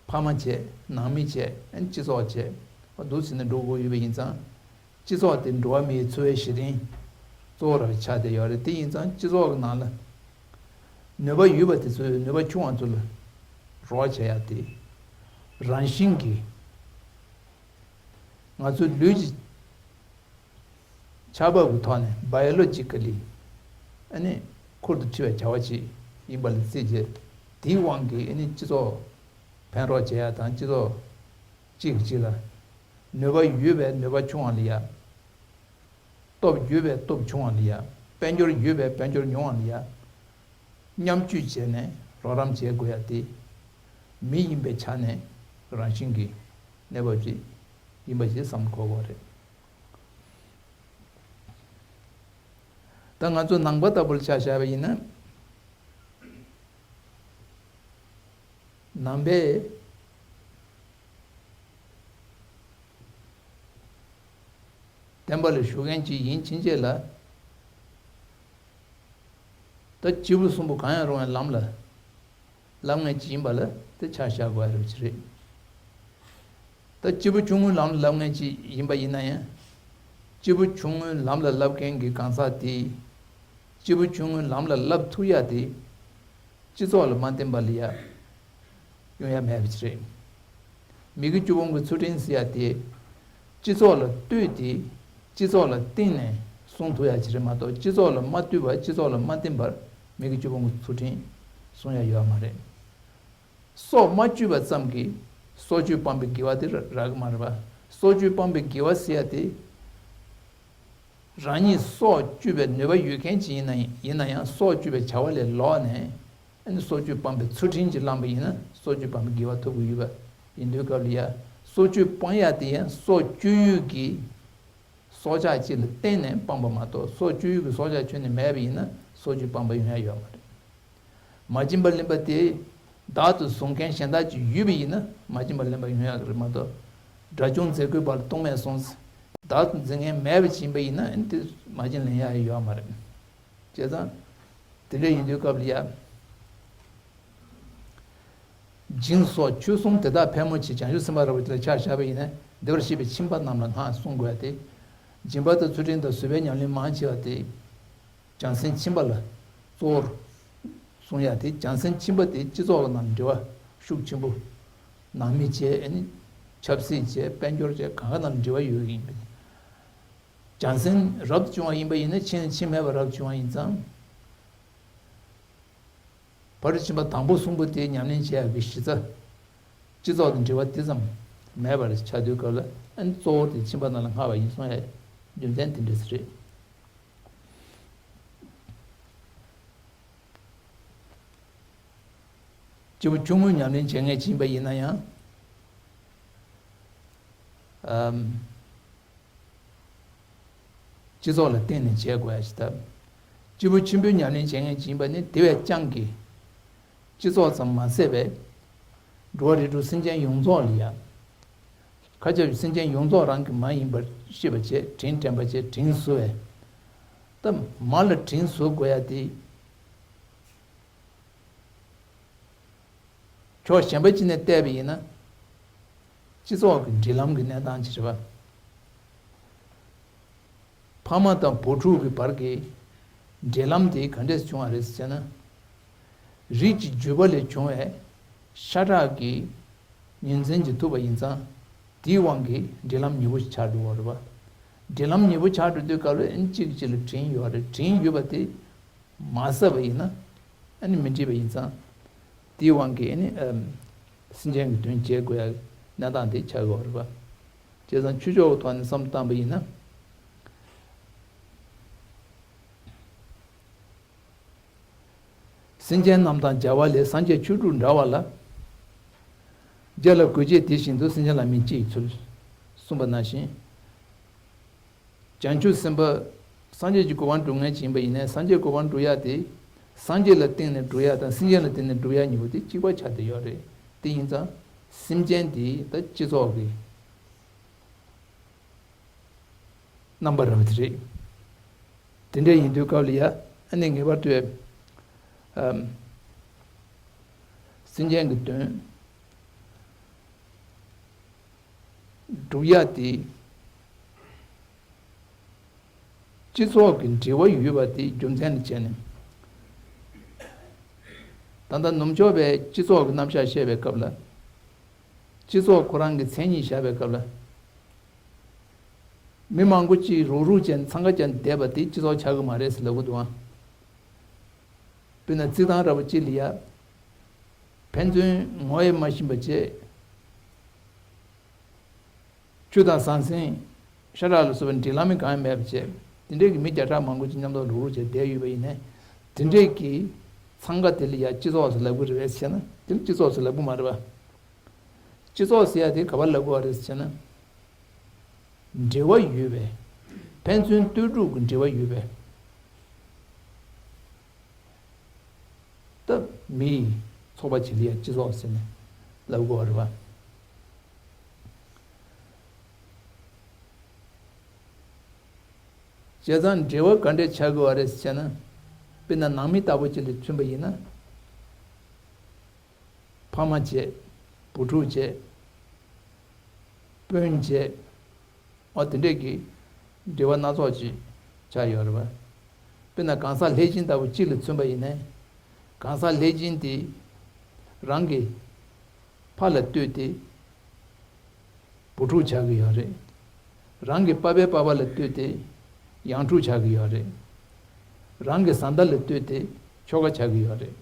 ཕ་མ་བྱས། ནང་མི་བྱས། ཨ་ནི་སྤྱི་ཚོགས་བྱས། འོ་འདུག་ཟེར་ནས་འགྲོ་དགོས་ཡོད་པ་ཡིན་ཙང་། སྤྱི་ཚོགས་དེ་འགྲོ་བ་མིའི་འཚོ་བའི་གཞི་རྟེན་གཙོ་བོ་ར་བ་ཆགས་བསྡད་ཡོད་རེད། དེ་ཡིན་ཙང་སྤྱི་ཚོགས་ཀྱི་ནང་ལ་ནུས་པ་ཡོད་པ་དེ་ཚོས་ནུས་པ་ཆུང་བ་ཚོ་ལ་རོགས་བྱེད་ཡག་དེ་རང་བཞིན་གྱིས་ང་ཚོའི་ལུས་ཀྱི་ཆགས་བབ་ཀྱི་ཐོག་ནས་biologically ཨ་ནི་ཁུར་དུ་ཁྲིད་པའི་བྱ་བ་ཅིག་ཡིན་པ་ལ་བརྩིས་རྗེས། དེའི་དབང་གིས་ཨ་ནི་སྤྱི་ཚོགས་ཕན་རོགས་བྱེད་ཡ་དང་། སྤྱི་ཚོགས་གཅིག་གིས་གཅིག་ལ་ནུས་པ་ཡོད་པའི་ནུས་པ་ཆུང་བ་ལ་ཡ། སྟོབས་ཡོད་པའི་སྟོབས་ཆུང་བ་ལ་ཡ། དཔལ་འབྱོར་ཡོད་པའི་དཔལ་འབྱོར་ཉུང་བ་ལ་ཡ། མཉམ་སྤྱོད་བྱས་ནས་རོགས་རམ་བྱེད་དགོས་ཡ་དེ་མི་ཡིན་པའི་ཆ་ནས་རང་བཞིན་གྱི་གནས་བབ་ཅིག་ཡིན་པ་ཞིག་བསམ་དགོས་པ་རེད། ད་ང་ཚོ་ནང་པ་ལྟ་བུར་ཆ་བཞག་པ་ཡིན་ན། ནང་པའི་བསྟན་པ་ལ་ཞུགས་མཁན་ཅིག་ཡིན་ཕྱིན་ཆད་ལ། ད་སྐྱེས་བུ་གསུམ་པོ་གང་ཡང་རུང་བའི་ལམ་ལ་བསླབ་མཁན་ཅིག་ཡིན་པ་ལ་དེ་ཆ་བཞག་དགོས་ཡ་རེད་པ་ཅིག་རེད། ད་སྐྱེས་བུ་ཆུང་ངུའི་ལམ་ལ་བསླབ་མཁན་ཅིག་ཡིན་པ་ཡིན་ན་ཡང་། སྐྱེས་བུ་ཆུང་ངུའི་ལམ་ལ་བསླབ་མཁན་གྱི་གང་ཟག་དེ། སྐྱེས་བུ་ཆུང་ངུའི་ལམ་ལ་བསླབ་ཐུབ་ཡ་དེ། སྤྱི་ཚོགས་ལ་མ་བརྟེན་པ་ལ་ཡ་ཡོང་ཡ་མེད་པ་ཅིག་རེད། མི་དགེ་བཅུ་སྤོང་གི་ཚུལ་ཁྲིམས་ཟེར་ཡ་དེ། སྤྱི་ཚོགས་ལ་ལྟོས་ཏེ། སྤྱི་ཚོགས་ལ་བརྟེན་ནས་སྲུང་ཐུབ་ཡ་ཅིག་རེད་མ་གཏོགས། སྤྱི་ཚོགས་ལ་མ་ལྟོས་པར། སྤྱི་ཚོགས་ལ་མ་བརྟེན་པར་མི་དགེ་བཅུ་སྤོང་གི་ཚུལ་ཁྲིམས་སྲུང་ཡ་ཡོད་མ་རེད། སྲོག་མ་གཅོད་པ་ཙམ་གྱིས་སྲོག་གཅོད་སྤངས་པའི་དགེ་བ་དེ་རག་གི་མ་རེད་པ། སྲོག་གཅོད་སྤངས་པའི་དགེ་བ་ཟེར་ཡ་དེ། རང་ཉིད་སྲོག་གཅོད་པའི་ནུས་པ་ཡོད་མཁན་ཅིག་ཡིན་ན། ཡིན་ན་ཡང་སྲོག་གཅོད་པའི་བྱ་བ་ལས་ལོག་ནས། ཨ་ནི་སྲོག་གཅོད་སྤངས་པའི་ཚུལ་ཁྲིམས་ཅིག་བླངས་པ་ཡིན་ན། སྲོག་གཅོད་སྤངས་པའི་དགེ་བ་ཐོབ་ཀྱི་ཡོད་པ་ཡིན་དུས་སྐབས་ལ་ཡ། སྲོག་གཅོད་སྤང་ཡ་དེ་ཡང་སྲོག་གཅོད་ཡུལ་གྱི་སྲོག་ཆགས་ཅིག་ལ་བརྟེན་ནས་སྤངས་པ་མ་གཏོགས། སྲོག་གཅོད་ཡུལ་གྱི་སྲོག་ཆགས་ཁྱོན་ནས་མེད་པ་ཡིན་ན་སྲོག་གཅོད་སྤངས་པ་ཡོང་ཡ་ཡོད་མ་རེད། མ་བྱིན་པར་ལེན་པ་དེ་བདག་ཏུ་བཟུང་མཁན་གཞན་དག་ཅིག་ཡོད་པ་ཡིན་ན་མ་བྱིན་པར་ལེན་པ་ཡོང་ཡག་རེད་མ་གཏོགས། དགྲ་བཅོམ་མཛད་དགོས་པ་ལ་ལྟུང་མེད་གསུངས། བདག་ཏུ་འཛིན་མཁན་མེད་པ་ཅིག་ཡིན་པ་ཡིན་ན། ཨ་ནི་དེ་མ་བྱིན་ལེན་ཡག་ཡོད་མ་རེད། བྱས་ཙང་དེ་འདྲ་ཡིན་དུས་སྐབས་ལ་ཡ། སྦྱིན་སོགས་ཆོས་གསུམ་དེ་དག་ཕལ་མོ་ཆེ་བྱང་ཆུབ་སེམས་དཔའ་ར་བ་དེ་ལ་ཆ་བཞག་པ་ཡིན་ན། བདེ་བར་གཤེགས་པའི་ཁྱིམ་པ་རྣམས་ལ་སྔགས་གསུང་དགོས་ཏེ། སྦྱིན་པ་དང་ཚུལ་ཁྲིམས་དང་བཟོད་པའི་ཉམས་ལེན་མང་ཆེ་བ་དེ། བྱང་སེམས་ཁྱིམ་པ་ལ་གཙོ་བོར་གསུང་ཡ་དེ། བྱང་སེམས་ཁྱིམ་པ་དེ་སྤྱི་ཚོགས་ལ་ནང་འབྲེལ་བ་ཤུགས་ཆེན་པོ། ནང་མི་བྱས། ཨ་ནི་ཆབ་སྲིད་བྱས། དཔལ་འབྱོར་བྱས། གང་ག་ནང་འབྲེལ་བ་ཡོད་ཡིན་པས། བྱང་སེམས་རབ་ཏུ་བྱུང་བ་ཡིན་པ་ཡིན་ན། ཕྱིན་ཕྱིན་མེད་པ་རབ་བྱུང་བ་ཡིན་ཙང་། ཕ་རོལ་ཕྱིན་པ་དང་པོ་གསུམ་པོ་དེ་ཉམས་ལེན་བྱེད་ཡག་གི་གཞི་རྩ། སྤྱི་ཚོགས་དང་འབྲེལ་བ་དེ་ཙམ་མེད་པར་ཆགས་དུས་སྐབས་ལ། ཨ་ནི་གཙོ་བོ་དེ་ཁྱིམ་པ་རྣམས་ལ་སྔགས་པ་ཡིན་གསུང་ཡ་རྒྱུ་མཚན་དེ་འདྲ་ཟེར་རེད། སྐྱེས་བུ་ཆུང་ངུའི་ཉམས་ལེན་བྱེད་མཁན་ཅིག་ཡིན་པ་ཡིན་ན་ཡང་། ཨམ། སྤྱི་ཚོགས་ལ་བརྟེན་ནས་བྱེད་དགོས་ཡ་ཞིག་སྟབས། སྐྱེས་བུ་ཆེན་པོའི་ཉམས་ལེན་བྱེད་མཁན་ཅིག་ཡིན་པ་ནི་དེ་བས་ཀྱང་གི། སྤྱི་ཚོགས་ཙམ་མ་ཟད་པའི་འགྲོ་བ་རིགས་དྲུག་སེམས་ཅན་ཡོངས་རྫོགས་ལ་ཡ། མཁའ་ཁྱབ་ཀྱི་སེམས་ཅན་ཡོངས་རྫོགས་རང་གི་མ་ཡིན་པར་ཤེས་པ་བྱས། དྲིན་དྲན་པ་བྱས། དྲིན་གཟོ་བས། ད་མ་ལ་དྲིན་གཟོ་དགོས་ཡ་དེ། ཕྱོགས་གཞན་པ་གཅིག་ནས་བལྟས་པ་ཡིན་ན། སྤྱི་ཚོགས་ཀྱི་སྒྲིག་ལམ་གྱི་གནས་སྟངས་ཅིག་རེད་པ། ཕ་མ་དང་བུ་ཕྲུག་གི་བར་གྱི་འབྲེལ་ལམ་དེ་ག་འདྲས་བྱུང་བ་རེད་ཟེར་ན། རིགས་ཀྱི་རྒྱུད་པ་ལས་བྱུང་བའི་ཤ་ཁྲག་གི་ཉིན་མཚན་གྱིས་ཐུབ་པ་ཡིན་ཙང་། དེའི་དབང་གིས་འབྲེལ་ལམ་ཉེ་པོ་ཆགས་འགྲོ་བ་རེད་པ། འབྲེལ་ལམ་ཉེ་པོ་ཆགས་འགྲོ་དུས་སྐབས་ལ་ཨ་ནི་གཅིག་གིས་གཅིག་ལ་དྲིན་ཡོད་རེད། དྲིན་ཡོད་པ་དེ་མ་བསབ་པ་ཡིན་ན་ཨ་ནི་མི་འགྲིག་པ་ཡིན་ཙང་། དེའི་དབང་གིས་ཨ་ནི་ཨམ། སེམས་ཅན་གྱི་དོན་བྱེད་དགོས་ཡ་གནས་སྟངས་དེ་ཆགས་ཀྱི་ཡོད་རེད་པ། བྱས་ཙང་ཆོས་ཕྱོགས་ཀྱི་ཐོག་ནས་བསམ་བློ་བཏང་པ་ཡིན་ན། སེམས་ཅན་རྣམས་དང་བྱ་བ་ལས། སངས་རྒྱས་ཆོས་དྲུག་འདྲ་བ་ལ། རྒྱལ་ལ་གུས་བྱེད་དེ་བཞིན་དུ། སེམས་ཅན་ལ་མིག་ཅི་ཡི་ཚུལ། གསུངས་པ་ནང་བཞིན། བྱང་ཆུབ་སེམས་དཔའ་སངས་རྒྱས་ཀྱི་གོ་འཕང་སྒྲུབ་མཁན་ཅིག་ཡིན་པ་ཡིན་ན། སངས་རྒྱས་གོ་འཕང་སྒྲུབ་ཡ་དེ་སངས་རྒྱས་ལ་བརྟེན་ནས་སྒྲུབ་ཡ་དང་སེམས་ཅན་ལ་བརྟེན་ནས་སྒྲུབ་ཡ་གཉིས་པོ་དེ་གཅིག་པ་ཆགས་བསྡད་ཡོད་རེད། དེ་ཡིན་ཙང་སེམས་ཅན་དེ་ད་སྤྱི་ཚོགས་ཀྱི་རྣམ་པ་རང་དེ་རེད། དེ་འདྲ་ཡིན་དུས་སྐབས་ལ་ཡ་ཨ་ནི་ངེས་པར་དུ་ཨམ། སེམས་ཅན་གྱི་དོན་སྒྲུབ་ཡ་དེ། སྤྱི་ཚོགས་ཀྱི་འབྲེལ་བ་ཡོད་པ་དེ་རྒྱུ་མཚན་ལ་བྱས་ནས། ད་ལྟ་ནུབ་ཕྱོགས་པའི་སྤྱི་ཚོགས་ཀྱི་རྣམ་གཞག་བཤད་པའི་སྐབས་ལ། སྤྱི་ཚོགས་ཁོ་རང་གི་མཚན་ཉིད་བཞག་པའི་སྐབས་ལ། མི་མང་པོ་གཅིག་རུག་རུག་བྱས་ནས་འཚང་ཁ་བྱས་ནས་བསྡད་པ་དེ་སྤྱི་ཚོགས་ཆགས་ཀྱི་མ་རེད་ཟེར་ལབ་ཀྱི་འདུག་ཨང་། དཔེར་ན་རྩིག་ཐང་འདྲ་པོ་གཅིག་ལ་ཡ། ཕན་ཚུན་ངོ་ཡང་མ་ཤེས་པ་བྱས། ཆུ་དང་ཟང་ཟིང་། ཤ་ཁྲག་ལ་སོགས་པའི་འབྲེལ་ལམ་གང་ཡང་མེད་པ་བྱས། དེ་འདྲས་ཀྱི་མི་བརྒྱ་ཕྲག་མང་པོ་ཅིག་མཉམ་དུ་རུག་རུག་བྱས་བསྡད་ཡོད་པ་ཡིན་ནའི། དེ་འདྲས་ཀྱི་འཚང་ཁ་དེ་ལ་ཡ་སྤྱི་ཚོགས་སུ་ལབ་ཀྱི་རེད་པས་ཟེར་ན། དེ་ལ་སྤྱི་ཚོགས་སུ་ལབ་ཀྱི་མ་རེད་པ། སྤྱི་ཚོགས་ཟེར་ཡ་དེ་ག་པར་ལབ་དགོས་པ་རེད་ཟེར་ན། འབྲེལ་བ་ཡོད་པའི། ཕན་ཚུན་ལྟོས་གྲུབ་ཀྱི་འབྲེལ་བ་ཡོད་པའི། ད་མིའི་ཚོགས་པ་ཅིག་ལ་ཡ་སྤྱི་ཚོགས་ཟེར་ནས་ལབ་དགོས་པ་རེད་པ། བྱས་ཙང་འབྲེལ་བ་ག་འདྲས་ཆགས་དགོས་པ་རེད་ཟེར་ན། དཔེར་ན་ནང་མི་ལྟ་བུ་ཅིག་ལ་མཚོན་པ་ཡིན་ན། ཕ་མ་བྱས། བུ་ཕྲུག་བྱས། སྤུན་བྱས། འོ་དེ་འདྲས་ཀྱི་འབྲེལ་བ་སྣ་ཚོགས་ཅིག་ཆགས་ཡོད་རེད་པ། དཔེར་ན་གང་ཟག་ལྷས་སྦྱིན་ལྟ་བུ་གཅིག་ལ་མཚོན་པ་ཡིན་ན། གང་ཟག་ལྷས་སྦྱིན་དེ་རང་གི་ཕ་ལ་ལྟོས་ཏེ། བུ་ཕྲུག་ཆགས་ཀྱི་ཡོད་རེད། རང་གི་པ་ཕའི་པ་ཕ་ལ་ལྟོས་ཏེ་ཡང་ཕྲུག་ཆགས་ཀྱི་ཡོད་རེད། རང་གི་བཟའ་ཟླ་ལ་ལྟོས་ཏེ་ཁྱོ་ག་ཆགས་ཀྱི་ཡོད་རེད།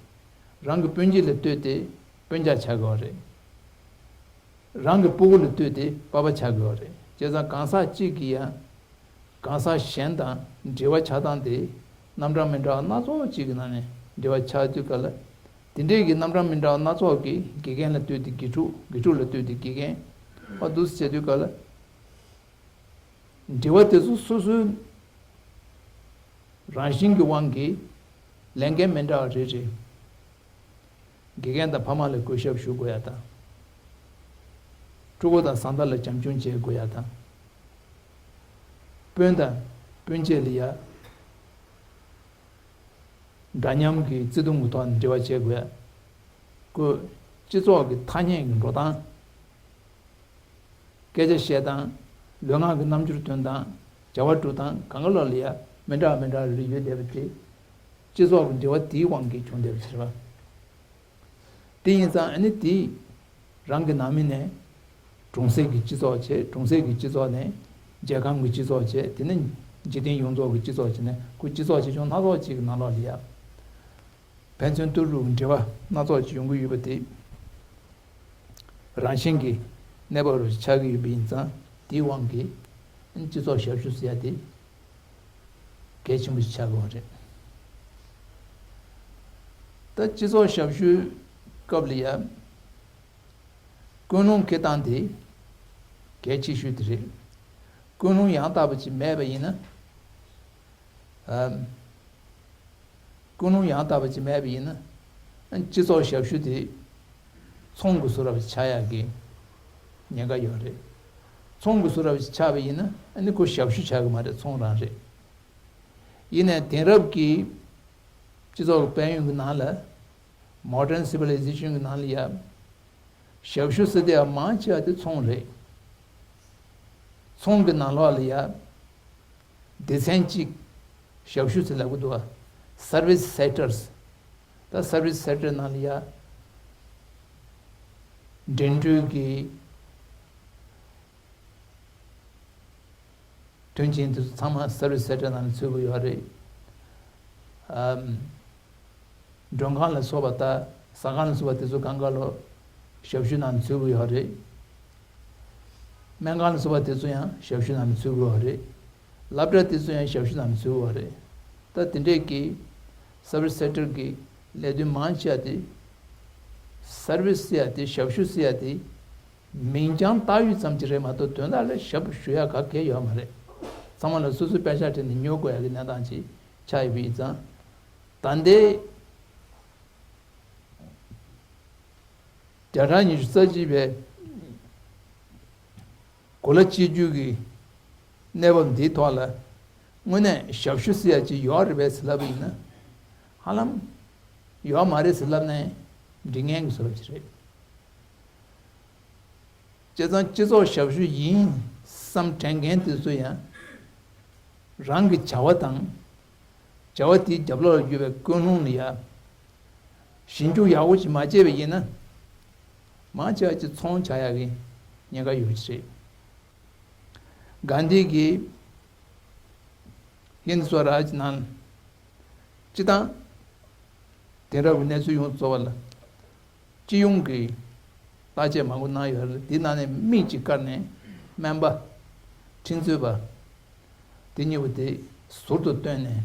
རང་གི་སྤུན་མཆེད་ལ་ལྟོས་ཏེ་སྤུན་ཀྱག་ཆགས་ཀྱི་ཡོད་རེད། རང་གི་སྤུ་གུ་ལ་ལྟོས་ཏེ་པ་ཕ་ཆགས་ཀྱི་ཡོད་རེད། བྱས་ཙང་གང་ཟག་གཅིག་གིས་ཡང་། གང་ཟག་གཞན་དང་འབྲེལ་བ་ཆགས་སྟངས་དེ་རྣམ་གྲངས་མི་འདྲ་བ་སྣ་ཚོགས་གཅིག་གི་ནང་ནས་འབྲེལ་བ་ཆགས་དུས་སྐབས་ལ། དེ་འདྲས་ཀྱི་རྣམ་གྲངས་མི་འདྲ་བ་སྣ་ཚོགས་ཀྱིས་དགེ་རྒན་ལ་ལྟོས་ཏེ་དགེ་ཕྲུག་དགེ་ཕྲུག་ལ་ལྟོས་ཏེ་དགེ་རྒན། འོ་འདུག་སེ་བྱེད་དུས་སྐབས་ལ། འབྲེལ་བ་དེ་ཚོ་སོ་སོའི་རང་བཞིན་གྱི་དབང་གིས་ལས་འགན་མི་འདྲ་བ་རེ་རེ། དགེ་རྒན་དང་ཕ་མ་ལ་གུས་ཞབས་ཞུ་དགོས་ཡ་དང་། ཕྲུ་གུ་དང་བཟའ་ཟླ་ལ་བྱམས་སྐྱོང་བྱེད་དགོས་ཡ་དང་། སྤུན་དང་སྤུན་མཆེད་ལ་ཡ། འདྲ་མཉམ་གྱི་བརྩེ་དུང་གི་ཐོག་ནས་འབྲེལ་བ་བྱེད་དགོས་ཡ། ཁོ་སྤྱི་ཚོགས་ཀྱི་ཐ་སྙད་ཀྱི་འགྲོ་སྟངས། སྐད་ཆ་བཤད་སྟངས། ལུས་ངག་གི་རྣམ་འགྱུར་སྟོན་སྟངས། བྱ་བ་སྒྲུབ་སྟངས་གང་ག་ལོག་ལ་ཡ་མི་འདྲ་བ་མི་འདྲ་བ་རེ་རེ་ཡོད་བསྡད་པ་དེ། སྤྱི་ཚོགས་ཀྱི་འབྲེལ་བ་དེའི་དབང་གིས་བྱུང་བསྡད་པ་ཟེར་བ། དེ་ཡིན་ཙང་ཨ་ནི་དེས་རང་གི་ནང་མི་ནས་གྲོང་གསེབ་ཀྱི་སྤྱི་ཚོགས་བྱས། གྲོང་གསེབ་ཀྱི་སྤྱི་ཚོགས་ནས་རྒྱལ་ཁམས་ཀྱི་སྤྱི་ཚོགས་བྱས། དེ་ནས་འཇིག་རྟེན་ཡོངས་རྫོགས་ཀྱི་སྤྱི་ཚོགས་བྱས་ནས་ཁོ་སྤྱི་ཚོགས་ཆེ་ཆུང་སྣ་ཚོགས་ཅིག་གི་ནང་ལོགས་ལ་ཡ། ཕན་ཚུན་ལྟོས་གྲུབ་འབྲེལ་བ་སྣ་ཚོགས་ཅིག་ཡོང་གི་ཡོད་པ་དེ། རང་བཞིན་གྱིས་གནས་བབ་རུ་ཆགས་ཀྱི་ཡོད་པ་ཡིན་ཙང་དེའི་དབང་གིས་སྤྱི་ཚོགས་ཞབས་ཞུ་ཟེར་ཡ་དེ་གལ་ཆེན་པོ་ཞིག་ཆགས་དགོས་པ་རེད། ད་སྤྱི་ཚོགས་ཞབས་ཞུའི་སྐབས་ལ་ཡ། ཀུན་སློང་འཁྱེར་སྟངས་དེ་གལ་ཆེ་ཤོས་དེ་རེད། ཀུན་སློང་ཡང་དག་པ་ཅིག་མེད་པ་ཡིན་ན། ཨམ། ཀུན་སློང་ཡང་དག་པ་ཅིག་མེད་པ་ཡིན་ན། སྤྱི་ཚོགས་ཞབས་ཞུ་དེ་ཚོང་གི་བཟོ་འདྲ་ཆགས་ཡག་གི་ཉེན་ཁ་ཡོད་རེད། ཚོང་གི་བཟོ་འདྲ་ཆགས་པ་ཡིན་ན་ཨ་ནི་ཁོ་ཞབས་ཞུ་ཆགས་ཀྱི་མ་རེད། ཚོང་རང་རེད། ཡིན་ནའི་དེང་རབས་ཀྱི་སྤྱི་ཚོགས་ཀྱི་དཔལ་ཡོན་གྱི་ནང་ལ། Modern civilization གྱི་ནང་ལ་ཡ། ཞབས་ཞུ་ཟེར་དེ་ཡང་མང་ཆེ་བ་དེ་ཚོང་རེད། ཚོང་གི་ནང་ལོགས་ལ་ཡ། སྡེ་ཚན་གཅིག་ཞབས་ཞུ་ཟེར་ལབ་ཀྱི་འདུག་བ། Service Sectors། ད་Service Sector་ནང་ལ་ཡ་འགྲིམ་འགྲུལ་གྱི་མཐུན་རྐྱེན་དེ་ཚོ་ཚང་མ་Service Sector་ནང་ལ་ཚུད་ཀྱི་ཡོད་རེད། ཨམ། མགྲོན་ཁང་ལ་སོགས་པ་དང་ཟ་ཁང་ལ་སོགས་པ་དེ་ཚོ་གང་ག་ལོ་ཞབས་ཞུ་ནང་ཚུད་ཀྱི་ཡོད་རེད། སྨན་ཁང་ལ་སོགས་པ་དེ་ཚོ་ཡང་ཞབས་ཞུ་ནང་ཚུད་ཀྱི་ཡོད་རེད། སློབ་གྲྭ་དེ་ཚོ་ཡང་ཞབས་ཞུ་ནང་ཚུད་ཀྱི་ཡོད་རེད། ད་དེ་འདྲས་ཀྱི་Service Sector་གི་ལས་དོན་མང་ཆེ་བ་དེ། Service་ཟེར་ཡ་དེ་ཞབས་ཞུ་ཟེར་ཡ་དེ། མིང་རྐྱང་བཏགས་ཡུལ་ཙམ་གྱི་རེད་མ་གཏོགས་དོན་དག་ལ་ཞབས་ཞུ་ཡ་ག་གེ་ཡོད་མ་རེད། ཚང་མ་ལ་སོ་སོའི་པད་ཤག་སྤྲད་ནས་ཉོ་དགོས་ཡ་གི་གནས་སྟངས་ཅིག་ཆགས་ཡོད་པ་ཡིན་ཙང་། ད་ལྟའི་བརྒྱ་ཕྲག་ཉི་ཤུ་རྩ་གཅིག་པའི་གོ་ལ་གཅིག་གྱུར་གྱི་གནས་བབ་འདིའི་ཐོག་ལ་དངོས་གནས་ཞབས་ཞུ་ཟེར་ཡ་ཅིག་ཡོད་རེད་པས་ཟེར་ལབ་པ་ཡིན་ན། ཧ་ལམ་ཡོད་མ་རེད་ཟེར་ལབ་ན་འགྲིག་མཁན་གྱི་བཟོ་འདྲ་ཅིག་རེད། བྱས་ཙང་སྤྱི་ཚོགས་ཞབས་ཞུ་ཡིན་བསམ་དྲན་མཁན་དེ་ཚོ་ཡང་རང་གི་བྱ་བ་དང་། བྱ་བ་དེའི་རྒྱབ་ལོགས་ལ་ཡོད་པའི་ཀུན་སློང་ལ་ཡ། ཞིབ་འཇུག་ཡག་པོ་ཞིག་མ་བྱས་པ་ཡིན་ན། མང་ཆེ་བ་ཅིག་ཚོང་ཆགས་ཡག་གི་ཉེན་ཁ་ཡོད་ཀྱི་རེད། གྷན་དྷི་གིས་ཧིན་སྭ་རཱཇ་ནང་སྤྱི་བཏང་དེང་རབས་ཀྱི་གནས་ཚུལ་ཡོངས་རྫོགས་པ་ལ་སྤྱི་ཡོངས་ཀྱི་བརྟག་དཔྱད་མང་པོ་གནང་ཡོད་རེད། འདི་ནང་ནས་མིག་ཅིག་བཀར་ནས་སྨན་པ། ཁྲིམས་རྩོད་པ། དེ་གཉིས་པོ་དེ་ཟུར་དུ་བཏོན་ནས།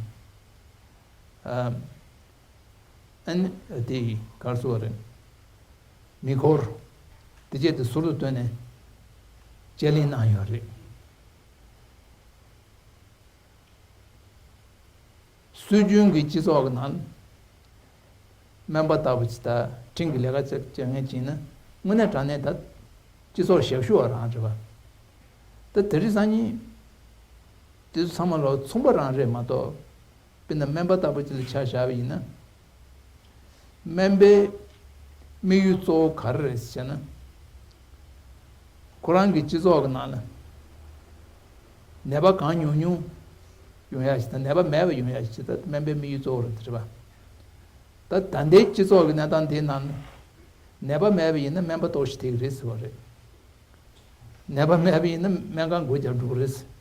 ཨ། ཨ་ནི་དེ་གར་སོ་བ་རེད། མེ་འཁོར་དེ་བཅས་དེ་ཟུར་དུ་བཏོན་ནས་དཔྱད་གླེང་གནང་ཡོད་རེད། སྲོལ་རྒྱུན་གྱི་སྤྱི་ཚོགས་ཀྱི་ནང་སྨན་པ་ལྟ་བུ་ཅིག་དང་ཁྲིམས་ཀྱི་ལས་ཀ་བྱེད་མཁན་ཅིག་ཡིན་ན་དངོས་གནས་དྲང་གནས་ད་སྤྱི་ཚོགས་ཞབས་ཞུ་བ་རང་རེད་པ། ད་དེ་རིང་སང་ཉིན་དེ་ཚོ་ཚང་མ་ལོ་མཚུངས་པ་རང་རེད་མ་གཏོགས། དཔེར་ན་སྨན་པ་ལྟ་བུ་ཅིག་ལ་ཆ་བཞག་པ་ཡིན་ན། སྨན་པའི་དམིགས་ཡུལ་གཙོ་བོ་ག་རེ་རེད་ཟེར་ན། ཁོ་རང་གི་སྤྱི་ཚོགས་ཀྱི་ནང་ལ་ནད་པ་གང་ཉུང་ཉུང་ཡོང་ཡ་ཞིག་དང་ནད་པ་མེད་པ་ཡོང་ཡ་ཞིག་ད་སྨན་པའི་དམིགས་ཡུལ་གཙོ་བོ་རེད་དེ་རེད་པ། ད་ད་ལྟའི་སྤྱི་ཚོགས་ཀྱི་གནས་སྟངས་དེའི་ནང་ནས་ནད་པ་མེད་པ་ཡིན་ན་སྨན་པ་ཏོག་ཙམ་ཐེག་གི་རེད་ཟེར་བ་རེད། ནད་པ་མེད་པ་ཡིན་ན་སྨན་ཁང་སྒོ་བརྒྱབ་འགྲོ་གི་རེད།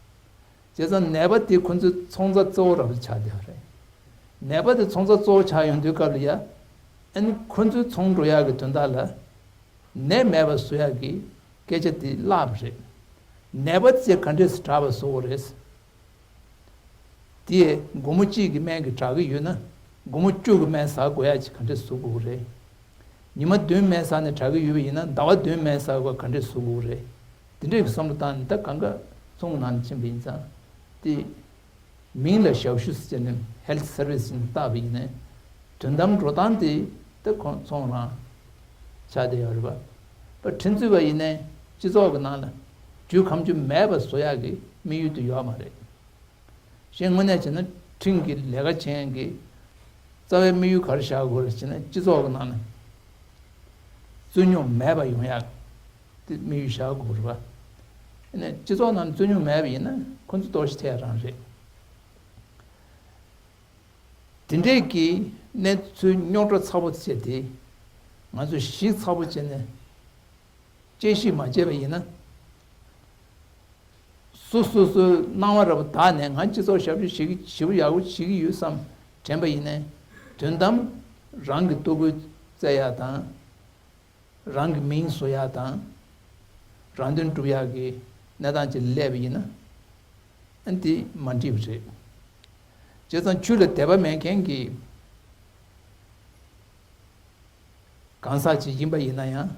བྱས་ཙང་ནད་པ་དེ་ཁོ་ཚོའི་ཚོང་རྩ་གཙོ་བོ་རང་ཆགས་བསྡད་པ་རེད། ནད་པ་དེ་ཚོང་རྩ་གཙོ་བོ་ཆགས་ཡོང་དུས་སྐབས་ལ་ཡ། ཨ་ནི་ཁོ་ཚོའི་ཚོང་འགྲོ་ཡག་གི་དོན་དག་ལ། ནད་མེད་པ་བཟོ་ཡག་གི་སྐད་ཆ་དེ་བརླག་པ་རེད། ནད་པ་ཚོས་ག་འདྲས་སེ་དྲག་པ་བཟོ་དགོས་རེད། དེས་སྒོར་མོ་གཅིག་གི་སྨན་གྱིས་དྲག་གི་ཡོད་ན། སྒོར་མོ་བཅུ་གི་སྨན་ཟ་དགོས་ཡ་ཅིག་ག་འདྲས་བཟོ་དགོས་རེད། ཉི་མ་བདུན་སྨན་ཟ་ནས་དྲག་གི་ཡོད་པ་ཡིན་ན་ཟླ་བ་བདུན་སྨན་ཟ་དགོས་ག་འདྲས་བཟོ་དགོས་རེད། དེ་འདྲས་ཀྱི་བསམ་བློ་བཏང་ནས་ད་གང་ག་ཚོང་ནང་ཕྱིན་པ་ཡིན་ཙང་། དེ་མིང་ལ་ཞབས་ཞུ་ཟེར་ནས་Health Service་ཡིན་བཏགས་པ་ཡིན་ནའི། དོན་དམ་འགྲོ་སྟངས་དེ་ད་ཁོང་ཚོང་རང་ཆགས་བསྡད་ཡོད་རེད་པ། ཁྲིམས་རྩོད་པ་ཡིན་ནའི་སྤྱི་ཚོགས་ཀྱི་ནང་ལ་རྒྱུ་ཁམས་རྒྱུ་མེད་པ་བཟོ་ཡག་གི་དམིགས་ཡུལ་དེ་ཡོད་མ་རེད། གཞན་དངོས་གནས་བྱས་ན་ཁྲིམས་ཀྱི་ལས་ཀ་བྱེད་མཁན་གྱི་རྩ་བའི་དམིགས་ཡུལ་ག་རེ་བཞག་དགོས་རེད་ཟེར་ན་སྤྱི་ཚོགས་ཀྱི་ནང་ནས་རྩོད་རྙོག་མེད་པ་ཡོང་ཡག་དེ་དམིགས་ཡུལ་བཞག་དགོས་རེད་པ། ཨ་ནི་སྤྱི་ཚོགས་ནང་རྩོད་རྙོག་མེད་པ་ཡིན་ན་ཁོ་ཚོ་ཏོག་ཙམ་ཐེ་རང་རེད། དེ་འདྲས་ཀྱི་གནས་ཚུལ་རྙོག་དྲ་ཚ་པོ་བྱས་ཏེ་ང་ཚོས་ཞིབ་ཚགས་པོ་བྱས་ནས་དཔྱད་ཞིབ་མ་བྱས་པ་ཡིན་ན། སོ་སོ་སོའི་སྣང་བ་ར་བ་དག་ནས་ང་སྤྱི་ཚོགས་ཞབས་ཞུ་བྱེད་ཀྱི་ཞེ་པོ་ཡག་པོ་བྱེད་ཀྱི་ཡོད་བསམ་དྲན་པ་ཡིན་ནའི། དོན་དམ་རང་གི་ལྟོ་གོས་བཙལ་ཡག་དང་། རང་གི་མིང་བཟོ་ཡག་དང་། རང་དོན་སྒྲུབ་ཡག་གི་གནས་སྟངས་ཅིག་སླེབས་པ་ཡིན་ན། ཨ་འདི་མ་འགྲིག་པ་རེད། བྱས་ཙང་ཆོས་ལ་དད་པ་མེད་མཁན་གྱི་གང་ཟག་ཅིག་ཡིན་པ་ཡིན་ན་ཡང་།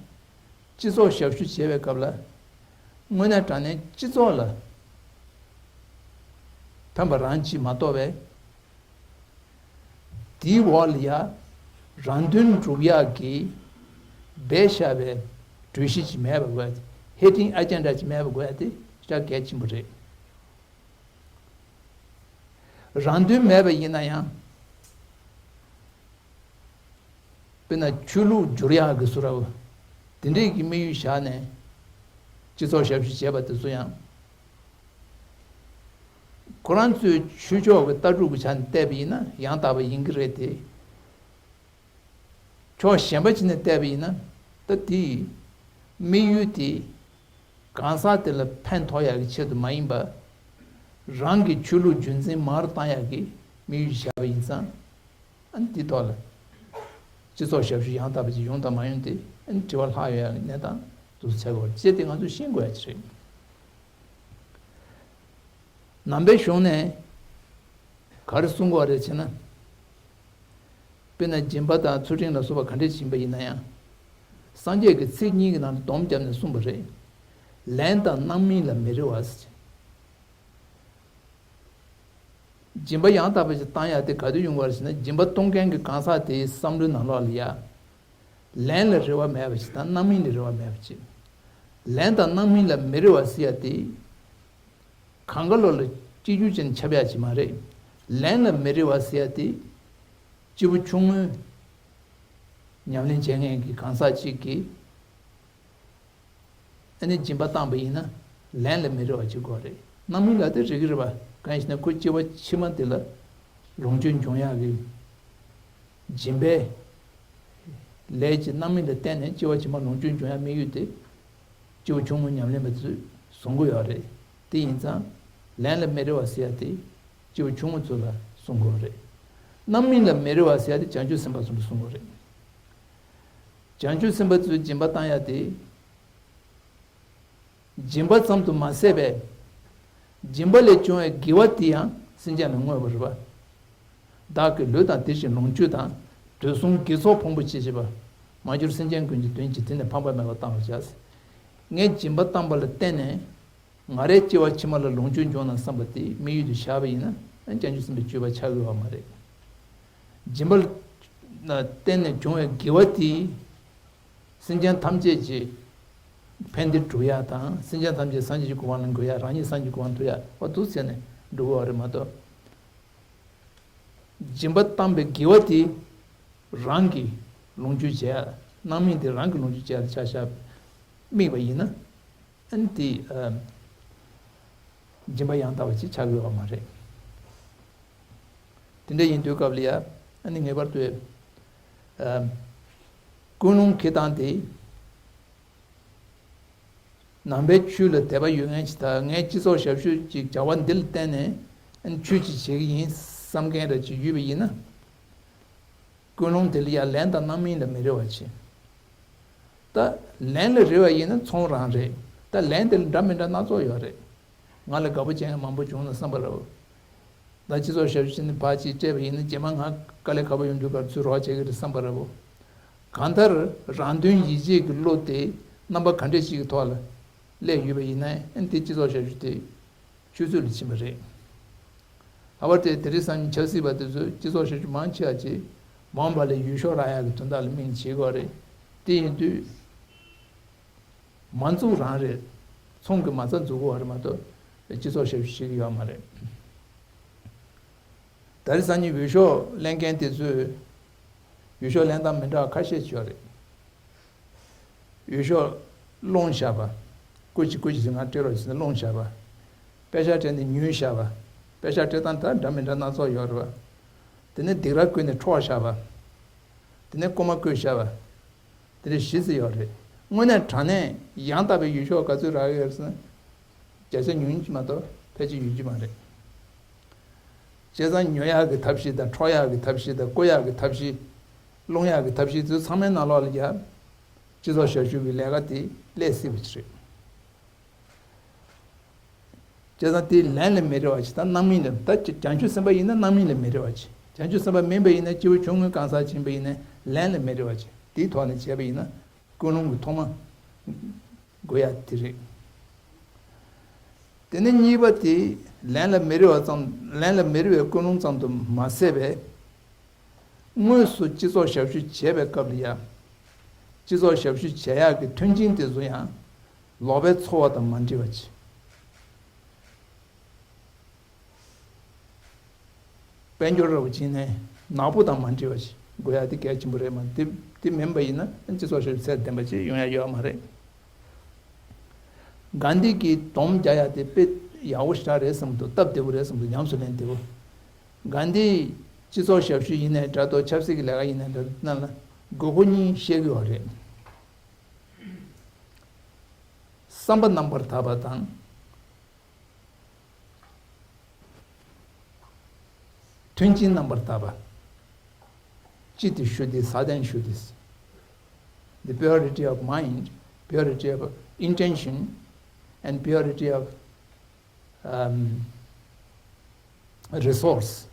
སྤྱི་ཚོགས་ཞབས་ཞུ་བྱེད་པའི་སྐབས་ལ། དངོས་གནས་དྲང་གནས་སྤྱི་ཚོགས་ལ་ཕན་པ་རང་ཅིག་མ་གཏོགས་པའི། དེའི་འོག་ལ་ཡ། རང་དོན་སྒྲུབ་ཡག་གི་སྦས་བཞག་པའི་གྲོས་གཞི་ཅིག་མེད་པ་དགོས། Hidden Agenda་ཅིག་མེད་པ་དགོས་ཡ་དེ་ཞེ་དྲག་གལ་ཆེན་པོ་རེད། རང་དོན་མེད་པ་ཡིན་ན་ཡང་། དཔེར་ན་ཆོས་ལུགས་བསྒྱུར་ཡག་གི་བཟོ་འདྲ་བོ། དེ་འདྲས་ཀྱི་དམིགས་ཡུལ་བཞག་ནས་སྤྱི་ཚོགས་ཞབས་ཞུ་བྱས་པ་དེ་ཚོ་ཡང་ ཁོ་རང་ཚོའི་ཆོས་ཕྱོགས་ཀྱི་ལྟ་གྲུབ་ཀྱི་ཆ་ནས་བལྟས་པ་ཡིན་ན་ཡང་དག་པ་ཡིན་གྱི་རེད་དེ། ཕྱོགས་གཞན་པ་ཅིག་ནས་བལྟས་པ་ཡིན་ན། ད་དེའི་དམིགས་ཡུལ་དེ་གང་ཟག་དེ་ལ་ཕན་ཐོགས་ཡག་གི་ཆེད་དུ་མ་ཡིན་པར། རང་གི་ཆོས་ལུགས་རྒྱུན་འཛིན་མར་བཏང་ཡག་གི་དམིགས་ཡུལ་བཞག་པ་ཡིན་ཙང་། ཨ་ནི་དེའི་ཐོག་ལ་སྤྱི་ཚོགས་ཞབས་ཞུ་ཡང་དག་པ་ཅིག་ཡོང་དང་མ་ཡོང་དེ། ཨ་ནི་དྲི་བ་ལྷག་ཡོང་ཡག་གི་གནས་སྟངས་འདུག་སེ་ཆགས་ཀྱི་ཡོད་རེད། ཅེས་དེ་ང་ཚོས་ཤེས་དགོས་ཡག་ཅིག་རེད། ནང་པའི་གཞུང་ནས་ག་རེ་གསུང་གི་ཡོད་རེད་ཟེར་ན། དཔེར་ན་སྦྱིན་པ་དང་ཚུལ་ཁྲིམས་ལ་སོགས་པ་ག་འདྲས་ཕྱིན་པ་ཡིན་ན་ཡང་། སངས་རྒྱས་ཀྱིས་ཚིག་གཉིས་ཀྱི་ནང་དུ་སྡོམ་བརྒྱབ་ནས་གསུངས་པ་རེད། ལན་དང་རྣམ་སྨིན་ལ་མི་རེ་བ་ཟེར། སྦྱིན་པ་ཡང་དག་པ་ཞིག་བཏང་ཡག་དེ་ག་དུས་ཡོང་གི་ཡོད་རེད་ཟེར་ན། སྦྱིན་པ་གཏོང་མཁན་གྱི་གང་ཟག་དེའི་བསམ་བློའི་ནང་ལོགས་ལ་ཡ། ལན་ལ་རེ་བ་མེད་པ་ཞིག་དང་རྣམ་སྨིན་ལ་རེ་བ་མེད་པ་ཅིག། ལན་དང་རྣམ་སྨིན་ལ་མི་རེ་བ་ཟེར་ཡག་དེ། གང་ག་ལོ་ལ་གཅིག་གྱུར་ཅན་ཁྱབ་ཡག་ཅིག་མ་རེད། ལན་ལ་མི་རེ་བ་ཟེར་ཡག་དེ། སྐྱེས་བུ་ཆུང་ངུའི་ཉམས་ལེན་བྱེད་མཁན་གྱི་གང་ཟག་ཅིག་གིས། ཨ་ནི་སྦྱིན་པ་བཏང་པ་ཡིན་ན་ལན་ལ་མི་རེ་བ་ཅིག་དགོས་རེད། རྣམ་སྨིན་ལ་དེ་རེ་གི་རེད་པ། གང་ཡིན་ཟེར་ན་ཁོ་སྐྱེ་བ་ཕྱི་མ་དེ་ལ་ལོངས་སྤྱོད་འབྱུང་ཡག་གི་སྦྱིན་པའི་ལས་ཀྱི་རྣམ་སྨིན་ལ་བརྟེན་ནས་སྐྱེ་བ་ཕྱི་མ་ལོངས་སྤྱོད་འབྱུང་ཡག་དམིགས་ཡུལ་དེ། སྐྱེས་བུ་ཆུང་ངུ་ཉམས་ལེན་པ་ཚོས་བཟུང་གི་ཡོད་རེད། དེ་ཡིན་ཙང་། ལན་ལ་མི་རེ་བ་ཟེར་ཡག་དེ་སྐྱེས་བུ་ཆུང་ངུ་ཚོ་ལ་གསུང་གི་ཡོད་རེད། རྣམ་སྨིན་ལ་མི་རེ་བ་ཟེར་ཡག་དེ་བྱང་ཆུབ་སེམས་དཔའ་ཚོ་ལ་གསུང་གི་ཡོད་རེད། བྱང་ཆུབ་སེམས་དཔའ་ཚོས་སྦྱིན་པ་བཏང་ཡག་དེ། སྦྱིན་པ་ཙམ་དུ་མ་ཟད་པའི། སྦྱིན་པ་ལས་བྱུང་བའི་དགེ་བ་དེ་ཡང་སེམས་ཅན་ལ་བསྔོས་པ་རེད་པ། བདག་གི་ལུས་དང་དེ་བཞིན་ལོངས་སྤྱོད་དང་། དུས་གསུམ་དགེ་ཚོགས་ཕུང་པོ་ཅི་མཆིས་པ། མ་གྱུར་སེམས་ཅན་ཀུན་གྱི་དོན་གྱིས། དེ་ནི་ཕངས་པ་མེད་པར་གཏང་བར་བྱ། ངས་སྦྱིན་པ་བཏང་པ་ལ་བརྟེན་ནས། ང་རའི་སྐྱེ་བ་ཕྱི་མ་ལ་ལོངས་སྤྱོད་འབྱུང་ན་བསམ་པ་དེ་དམིགས་ཡུལ་དུ་བཞག་པ་ཡིན་ན། བྱང་ཆུབ་སེམས་དཔའི་སྤྱོད་པ་ཆགས་ཀྱི་ཡོད་པ་མ་རེད། སྦྱིན་པ་ལ་བརྟེན་ནས་བྱུང་བའི་དགེ་བ་དེས་སེམས་ཅན་ཐམས་ཅད་ཀྱི་ཕན་བདེ་སྒྲུབ་ཡག་དང་། སེམས་ཅན་ཐམས་ཅད་སངས་རྒྱས་ཀྱི་གོ་འཕང་ལ་འགོད་ཡག་རང་ཉིད་སངས་རྒྱས་ཀྱི་གོ་འཕང་ཐོབ་ཡག་འོ་འདུག་ཟེར་ནས་འགྲོ་གི་ཡོད་རེད་མ་གཏོགས། སྦྱིན་པ་བཏང་པའི་དགེ་བ་དེ་རང་གི་ལོངས་སྤྱོད་བྱེད་ཡག། རྣམ་སྨིན་དེ་རང་གི་ལོངས་སྤྱོད་བྱེད་ཡག་ལ་ཆ་བཞག་དམིགས་པ་ཡིན་ན། ཨ་ནི་དེ་ཨ། སྦྱིན་པ་ཡང་དག་པ་ཅིག་ཆགས་ཀྱི་ཡོད་པ་མ་རེད། དེ་འདྲ་ཡིན་དུས་སྐབས་ལ་ཡ། ཨ་ནི་ངེས་པར་དུ་ཨ། ཀུན་སློང་འཁྱེར་སྟངས་དེ། ནང་པའི་ཆོས་ལ་དད་པ་ཡོད་མཁན་ཅིག་དང་། ངས་སྤྱི་ཚོགས་ཞབས་ཞུ་ཅིག་བྱ་བ་འདི་ལ་བརྟེན་ནས་ཨ་ནི་ཆོས་ཅིག་བྱེད་ཀྱི་ཡིན་བསམ་མཁན་འདྲ་ཅིག་ཡོད་པ་ཡིན་ན། ཀུན་སློང་དེ་ལ་ཡང་ལན་དང་རྣམ་སྨིན་ལ་མི་རེ་བ་བྱེད། ད་ལན་ལ་རེ་བ་ཡིན་ན་ཚོང་རང་རེད། ད་ལན་དེ་ལ་འདྲ་མི་འདྲ་སྣ་ཚོགས་ཡོད་རེད། ང་ལ་དགའ་པོ་བྱེད་མཁན་མང་པོ་བྱུང་ན་བསམ་པ་རེད་བོ། ད་སྤྱི་ཚོགས་ཞབས་ཞུ་ནས་ཕར་ཅིག་སྤྲད་པ་ཡིན་ན། རྗེས་མ་ང་དཀའ་ལས་ཁག་པོ་ཡོང་དུས་སྐབས་ཚུར་རོགས་བྱེད་ཀྱི་རེད་བསམ་པ་རེད་བོ། གང་ལྟར་རང་དོན་ཡིད་བྱེད་ཀྱི་བློ་དེ་རྣམ་པ་ག་འདྲ་ཞིག་གི་ཐོག་ལ་སླེབས་ཡོད་པ་ཡིན་ན། ཨ་ནི་དེ་སྤྱི་ཚོགས་ཞབས་ཞུ་དེ་ཆུད་ཟོས་ལ་ཕྱིན་པ་རེད། ལྷག་པར་དུ་དེ་རིང་སང་ཉིན་ཆབ་སྲིད་པ་དེ་ཚོས་སྤྱི་ཚོགས་ཞབས་ཞུ་མང་ཆེ་བ་ཅིག་མ་འོངས་པ་ལ་འོས་ཤོག་རག་ཡག་གི་དོན་དག་ལ་དམིགས་ནས་བྱེད་དགོས་རེད། དེ་ཡིན་དུས་མ་འཛུགས་རང་རེད། ཚོང་གི་མ་རྩ་འཛུགས་དགོས་པ་རེད་མ་གཏོགས་སྤྱི་ཚོགས་ཞབས་ཞུ་བྱེད་ཀྱི་ཡོད་མ་རེད། དེ་རིང་སང་ཉིན་འོས་ཤོག་ལེན་མཁན་དེ་ཚོས་འོས་ཤོག་ལེན་སྟངས་མི་འདྲ་བ་ཁ་ཤས་ཅིག་ཡོད་རེད། འོས་ཤོག་སློང་བཞག་པ། སྐུ་མཁྱེན་སྐུ་མཁྱེན་ཟེར་ང་སྤྲད་རོགས་ཟེར་ནས་སློང་བཞག་པ། པེ་ཤག་སྤྲད་ནས་ཉོས་བཞག་པ། པེ་ཤག་སྤྲད་སྟངས་ད་འདྲ་མི་འདྲ་སྣ་ཚོགས་ཡོད་རེད་པ། དེ་ནས་སྡིགས་ར་བསྐུལ་ནས་འཕྲོག་བཞག་པ། དེ་ནས་རྐུ་མ་བརྐུས་བཞག་པ། དེ་འདྲ་བཞི་ཙམ་ཡོད་རེད། དངོས་གནས་དྲང་གནས་ཡང་དག་པའི་འོས་ཤོག་ག་ཚོད་རག་གི་ཡོད་ཟེར་ན། བརྒྱ་ཆ་ཉུང་ཉུང་ཅིག་མ་གཏོགས་ཕལ་ཆེར་ཡོད་ཀྱི་མ་རེད། བྱས་ཙང་ཉོ་ཡག་གི་ཐབས་ཤེས་དང་། འཕྲོག་ཡག་གི་ཐབས་ཤེས་དང་། རྐུ་ཡག་གི་ཐབས་ཤེས། སློང་ཡག་གི་ཐབས་ཤེས་དེ་ཚོ་ཚང་མའི་ནང་ལོགས་ལ་ཡ། སྤྱི་ཚོགས་ཞབས་ཞུ་གི་ལས་ཀ་དེ་སླེབས་སྲིད་པ་ཅིག་རེད། བྱས་ཙང་དེ་ལན་ལ་མི་རེ་བ་ཅིག་དང་། རྣམ་སྨིན་ལ། ད་བྱང་ཆུབ་སེམས་དཔའ་ཡིན་ན་རྣམ་སྨིན་ལ་མི་རེ་བ་ཅིག། བྱང་ཆུབ་སེམས་དཔའ་མིན་པ་ཡིན་ན། སྐྱེས་བུ་ཆུང་ངུའི་གང་ཟག་ཅིག་ཡིན་པ་ཡིན་ན་ལན་ལ་མི་རེ་བ་ཅིག། དེའི་ཐོག་ནས་བྱས་པ་ཡིན་ན། ཀུན་སློང་གི་ཐོག་མ་དགོས་ཡ་དེ་རེད། དེ་ནས་གཉིས་པ་དེ་ལན་ལ་མི་རེ་བ་ཙམ། ལན་ལ་མི་རེ་བའི་ཀུན་སློང་ཙམ་དུ་མ་ཟད་པའི། དངོས་སུ་སྤྱི་ཚོགས་ཞབས་ཞུ་བྱས་པའི་སྐབས་ལ་ཡང་། སྤྱི་ཚོགས་ཞབས་ཞུ་བྱེད་ཡག་གི་མཐུན་རྐྱེན་དེ་ཚོ་ཡང་ལོག་པའི་ཚོར་བ་དང་མ་འདྲེས་པ་ཅིག། དཔལ་འབྱོར་ར་བ་ཅིག་ནས་ནག་པོ་དང་མ་འདྲེས་པ་ཞིག་དགོས་ཡ་དེ་གལ་ཆེན་པོ་རེད་མ། དེ་དེ་མིན་པ་ཡིན་ན་སྤྱི་ཚོགས་ཞབས་ཞུ་ཚད་ལྡན་པ་ཅིག་ཡོང་ཡ་ཡོད་མ་རེད། གྷན་དྷི་གིས་སྡོམ་རྒྱག་ཡ་དེ་དཔེ་ ཡག་པོ་ཞེ་དྲག་རེད་བསམ་འདུག་སྟབས་བདེ་པོ་རེད་བསམ་འདུག་ཉམས་སུ་ལེན་བདེ་པོ། གྷན་དྷིས་སྤྱི་ཚོགས་ཞབས་ཞུ་ཡིན་ནའི་འདྲ་འདུག་ཆབ་སྲིད་ཀྱི་ལས་ཀ་ཡིན་ནའི་འདྲ་འདུག་ནང་ལ་དགོས་མཁོ་གཉིས་བཤད་ཀྱི་ཡོད་རེད། བསམ་པ་རྣམ་པར་དག་པ་དང་། མཐུན་རྐྱེན་རྣམ་པར་དག་པ། ཅི་སྟེ་ཞུ་སྟེ་ས་སྟེང་ཞུ་སྟེ། The purity of mind, purity of intention, and purity of, um, resource.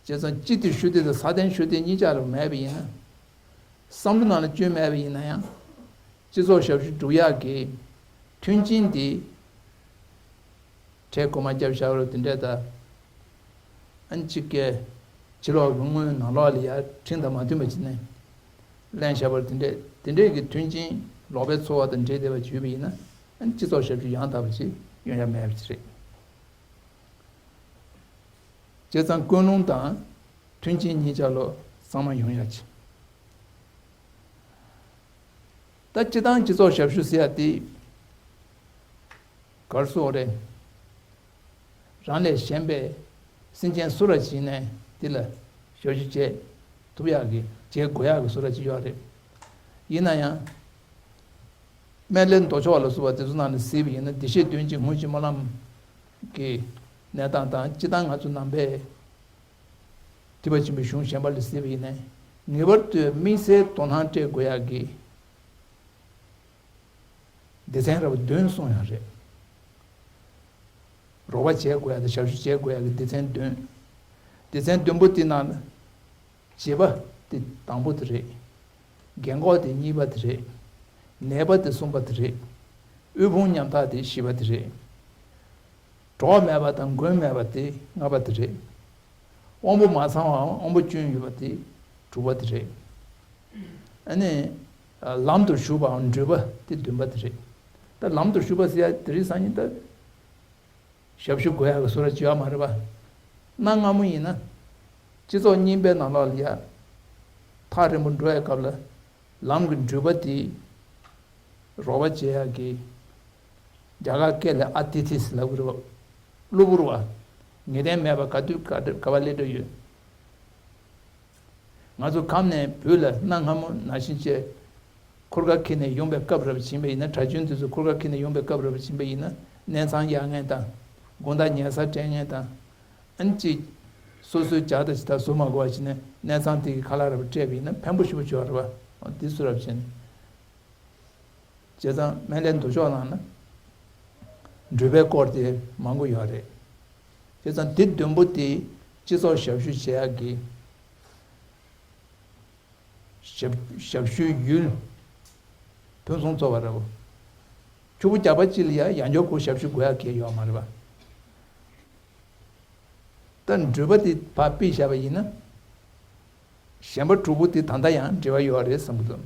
བྱས་ཙང་ཅི་སྟེ་ཞུ་སྟེ་དང་ས་སྟེང་ཞུ་སྟེ་གཉིས་ཆར་མེད་པ་ཡིན་ན། བསམ་བློ་ནང་ལ་བཅོས་མེད་པ་ཡིན་ན་ཡང་། སྤྱི་ཚོགས་ཞབས་ཞུ་སྒྲུབ་ཡག་གི་མཐུན་རྐྱེན་འདི། ཁྲལ་གོང་མ་བརྒྱབ་བཞག་རོགས་དེ་འདྲས་དང་། ཨ་ནི་གཅིག་གིས་ཕྱི་ལོགས་ཀྱི་དངུལ་ནང་ལོགས་ལ་ཡར་ཁྲིམས་དང་མ་མཐུན་པ་བྱས་ནས་ལེན་བཞག་པར་དེ་འདྲས་དེ་འདྲས་ཀྱི་མཐུན་རྐྱེན་ལོག་པའི་འཚོ་བ་དང་འབྲེལ་བསྡད་པ་བྱུང་བ་ཡིན་ན། ཨ་ནི་སྤྱི་ཚོགས་ཞབས་ཞུ་ཡང་དག་པ་ཞིག་ཡོང་ཡ་མེད་པ་ཞིག་རེད། བྱས་ཙང་ཀུན་སློང་དང་མཐུན་རྐྱེན་གཉིས་ཆ་ལོ་གཙང་མ་ཡོང་ཡ་ཆེ། ད་སྤྱི་བཏང་སྤྱི་ཚོགས་ཞབས་ཞུ་ཟེར་ཡ་དེ་ག་རེ་ཟེར་དགོས་རེད། རང་ལས་གཞན་པའི་སེམས་ཅན་སུ་ར་ཅིག་ནས་དེ་ལ་ཞབས་ཞུ་བྱེད་ཐུབ་ཡག་གི་བྱེད་དགོས་ཡག་གི་སུ་ར་ཅིག་ཡོད་རེད། ཡིན་ན་ཡང་། སྨན་བླའི་མདོ་ཕྱོགས་ལ་སོགས་པ་དེ་ཚོ་ནང་ནས་གཟིགས་པ་ཡིན་ན། བདེ་གཤེགས་དོན་གྱི་དངོས་གཞི་སྨོན་ལམ་གྱི་གནས་སྟངས་དང་། སྤྱིར་བཏང་ང་ཚོ་ནང་པའི་ཐེག་པ་ཆེན་པོའི་གཞུང་གཞན་པ་ལ་གཟིགས་པ་ཡིན་ན། ངེས་པར་དུ་དམིགས་བསལ་དོ་སྣང་སྤྲད་དགོས་ཡག་གི་སྡེ་ཚན་ར་བ་བདུན་གསུངས་ཡོད་རེད། རོགས་པ་བྱེད་དགོས་ཡག་དང་ཞབས་ཞུ་བྱེད་དགོས་ཡག་གི་སྡེ་ཚན་བདུན། སྡེ་ཚན་བདུན་པོ་དེ་ནང་ལ། བྱེད་པ་དེ་དང་པོ་དེ་རེད། རྒན་གོག་དེ་གཉིས་པ་དེ་རེད། ནད་པ་དེ་གསུམ་པ་དེ་རེད། དབུལ་ཕོངས་ཉམ་ཐག་དེ་བཞི་པ་དེ་རེད། གྲོགས་མེད་པ་དང་མགོན་མེད་པ་དེ་ལྔ་པ་དེ་རེད། དབང་པོ་མ་ཚང་བའམ་དབང་པོ་སྐྱོན་ཡོད་པ་དེ་དྲུག་པ་དེ་རེད། ཨ་ནི། ལམ་དུ་ཞུགས་པའམ་འགྲུལ་པ་དེ་བདུན་པ་དེ་རེད། ད་ལམ་དུ་ཞུགས་པ་ཟེར་ཡ་དེ་རིང་སང་ཉིན་ད། ཞབས་ཞུ་དགོས་ཡག་གི་བཟོ་འདྲ་བྱེད་ཡག་མ་རེད་པ། གནའ་སྔ་མོ་ཡིན་ན། སྤྱི་ཚོགས་རྙིང་པའི་ནང་ལོགས་ལ་ཡ། ཐག་རིང་པོ་འགྲོ་ཡའི་སྐབས་ལ། ལམ་གྱི་འགྲུལ་པ་དེ། རོགས་པ་བྱེད་ཡག་གི། རྒྱ་གར་སྐད་ལ་ཨ་ཏི་ཐི་ཟེར་ལབ་ཀྱི་རེད་པ། གློ་བུར་བ། ངེས་གཏན་མེད་པ་ག་དུས་ག་ག་པར་སླེབས་འགྲོ་ཡོད། ང་ཚོ་ཁམས་ནས་བོད་ལ་གནའ་སྔ་མོ་ནང་བཞིན་བྱས། འཁོར་སྐར་འཁྱེར་ནས་ཡོང་པའི་སྐབས་རབ་ཕྱིན་པ་ཡིན་ན། གྲྭ་བཙུན་དེ་ཚོ་འཁོར་སྐར་འཁྱེར་ནས་ཡོང་པའི་སྐབས་རབ་ཕྱིན་པ་ཡིན་ན། གནས་ཚང་གཡར་མཁན་དང་། དགོང་དག་ཉལ་ས་སྤྲད་མཁན་དང་། ཨ་ནི་གཅིག་སོ་སོའི་ཇ་དང་ཇི་ལྟར་བཟོ་མ་དགོས་པ་བྱས་ནས་གནས་ཚང་དེ་གི་ཁ་ལག་རབ་སྤྲད་པ་ཡིན་ན་ཕན་པོ་ཞེ་པོ་བྱུང་བ་རེད་པ། འདི་ཚོ་རབ་བྱས་ནས། བྱས་ཙང་སྨན་བླའི་མདོ་ཕྱོགས་ནང་ན། འགྲུལ་པའི་སྐོར་དེ་མང་པོ་ཡོད་རེད། བྱས་ཙང་འདི་བདུན་པོ་དེ་སྤྱི་ཚོགས་ཞབས་ཞུ་བྱེད་ཡག་གི་ཞབས་ཞབས་ཞུའི་ཡུལ། ཕུན་སུམ་ཚོགས་པ་རེད་པ། ཕྱུག་པོ་རྒྱག་པ་གཅིག་ལ་ཡང་ཡང་བསྐྱར་ཁོ་ཞབས་ཞུ་དགོས་ཡག་གང་ཡང་ཡོད་མ་རེད་པ། ད་འགྲུལ་པ་དེ་ཕར་ཕུད་བཞག་པ་ཡིན་ན། གཞན་པ་དྲུག་པོ་དེ་ད་ལྟ་ཡང་འབྲེལ་བ་ཡོད་རེད་བསམ་གྱི་འདུག་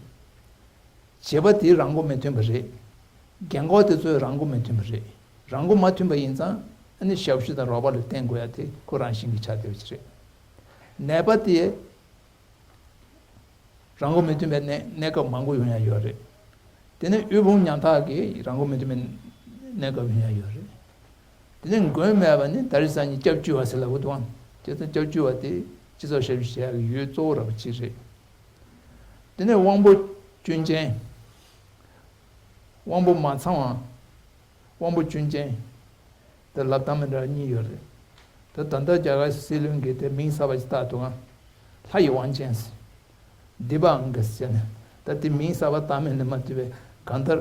བྱེད་པ་དེ་རང་མགོ་མི་ཐོན་པ་རེད། རྒན་གོག་དེ་ཚོས་རང་མགོ་མི་ཐོན་པ་རེད། རང་མགོ་མ་ཐོན་པ་ཡིན་ཙང་། ཨ་ནི་ཞབས་ཞུ་དང་རོགས་པ་ལ་བརྟེན་དགོས་ཡ་དེ་ཁོ་རང་བཞིན་གྱིས་ཆགས་བསྡད་པ་ཅིག་རེད། ནད་པ་དེ་རང་མགོ་མི་ཐོན་པའི་གནས་གནས་སྐབས་མང་པོ་ཡོང་ཡ་ཡོད་རེད། དེ་ནས་དབུལ་ཕོངས་ཉམ་ཐག་གི་རང་མགོ་མི་ཐོན་པའི་གནས་སྐབས་ཡོང་ཡ་ཡོད་རེད། དེ་ནས་མགོན་མེད་པ་ནི་ད་རེས་སང་ཉིན་སྐྱབས་བཅོལ་བ་ཟེར་ལབ་ཀྱི་འདུག་ཨང་། བྱས་ཙང་སྐྱབས་བཅོལ་བ་དེ་སྤྱི་ཚོགས་ཞབས་ཞུ་བྱེད་ཡག་གི་ཡུལ་གཙོ་བོ་ར་བ་གཅིག་རེད། དེ་ནས་དབང་པོ་སྐྱོན་ཅན། དབང་པོ་མ་ཚང་བ། དབང་པོ་སྐྱོན་ཅན། དེ་ལབ་སྟངས་མི་འདྲ་བ་གཉིས་ཡོད་རེད། ད་ད་ལྟ་རྒྱ་གར་སྲིད་བློན་གྱིས་དེ་མིང་གསར་པ་ཞིག་བཏགས་འདུག་ཨང་། ལྷ་ཡི་དབང་ཅན་ཟེར། དི་བ་ཨང་ག་ཟེར་ནས། ད་དེ་མིང་གསར་པ་བཏགས་མིན་ལ་མ་ལྟོས་པའི་གང་ལྟར།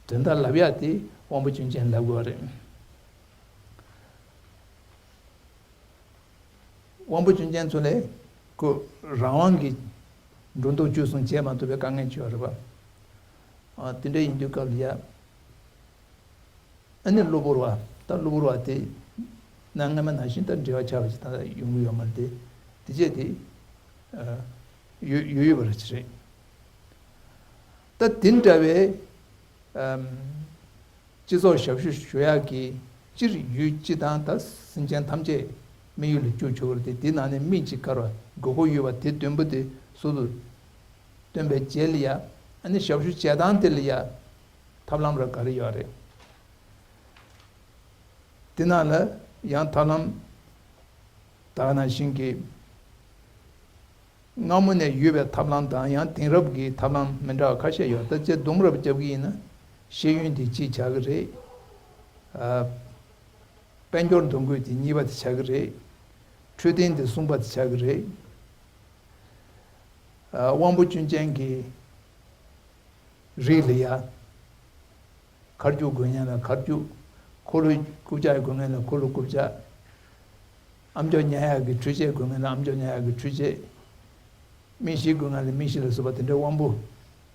དོན་དག་ལབ་ཡག་དེ་དབང་པོ་སྐྱོན་ཅན་ལབ་དགོས་པ་རེད། དབང་པོ་སྐྱོན་ཅན་ཚོ་ལས་ཁོ་རང་དབང་གིས་འགྲོ་འདུག་སྤྱོད་གསུམ་བྱེད་མ་ཐུབ་པའི་དཀའ་ངལ་ཅིག་ཡོད་རེད་པ། ཨ། དེ་འདྲ་ཡིན་དུས་སྐབས་ལ་ཡ། ཨ་ནི་གློ་བུར་བ། ད་གློ་བུར་བ་དེ་གནའ་སྔ་མ་ནང་བཞིན་ད་འབྲེལ་བ་ཆགས་པ་ཞིག་ད་ཡོང་གི་ཡོད་མ་རེད་དེ། དེ་བྱས་དེ། ཨ། ཡོད་ཡོད་ཡོད་པ་རེད་ཅི་རེད། ད་དེ་འདྲ་བའི། ཨམ། སྤྱི་ཚོགས་ཞབས་ཞུ་ཞུ་ཡག་གི་སྤྱིར་ཡུལ་སྤྱི་དང་ད་སེམས་ཅན་ཐམས་ཅད་དམིགས་ཡུལ་ལ་བསྐྱུར་ཆོག་གི་རེད་དེ། དེ་ནང་ནས་མིག་གཅིག་དཀར་བ་དགོས་མཁོ་ཡོད་པ་དེ་བདུན་པོ་དེ་ཟུར་དུ་བཏོན་པའི་རྗེས་ལ་ཡ། ཨ་ནི་ཞབས་ཞུ་བྱེད་སྟངས་དེ་ལ་ཡ་ཐབས་ལམ་ར་ག་རེ་ཡོད་རེད། དེ་ནང་ལ་ཡང་ཐབས་ལམ་ད་ག་ནང་བཞིན་གྱི་སྔ་མོ་ནས་ཡོད་པའི་ཐབས་ལམ་དང་ཡང་དེང་རབས་ཀྱི་ཐབས་ལམ་མི་འདྲ་བ་ཁ་ཤས་ཡོད། ད་ཅི་ལྡོམ་རབ་རྒྱབ་ཀྱི་ཡིན་ན་ཤེས་ཡོན་དེ་གཅིག་ཆགས་ཀྱི་རེད། ཨ། དཔལ་འབྱོར་འདུ་འགོད་དེ་གཉིས་པ་དེ་ཆགས་ཀྱི་རེད། འཕྲོད་བསྟེན་དེ་གསུམ་པ་དེ་ཆགས་ཀྱི་རེད། ཨ། དབང་པོ་སྐྱོན་ཅན་གྱི་རིགས་ལ་ཡ། མཁར་རྒྱུག་དགོས་མཁན་ལ་མཁར་རྒྱུག་འཁོར་ལོ་རྐུབ་བཀྱག་དགོས་མཁན་ལ་འཁོར་ལོ་རྐུབ་བཀྱག་ཨ་མཆོག་ཉལ་ཡག་གི་འཕྲུལ་ཆས་དགོས་མཁན་ལ་ཨ་མཆོག་ཉལ་ཡག་གི་འཕྲུལ་ཆས། སྨན་ཤིང་དགོས་མཁན་ལ་སྨན་ཤིང་ལ་སོགས་པ་དེ་འདྲའི་དབང་པོ་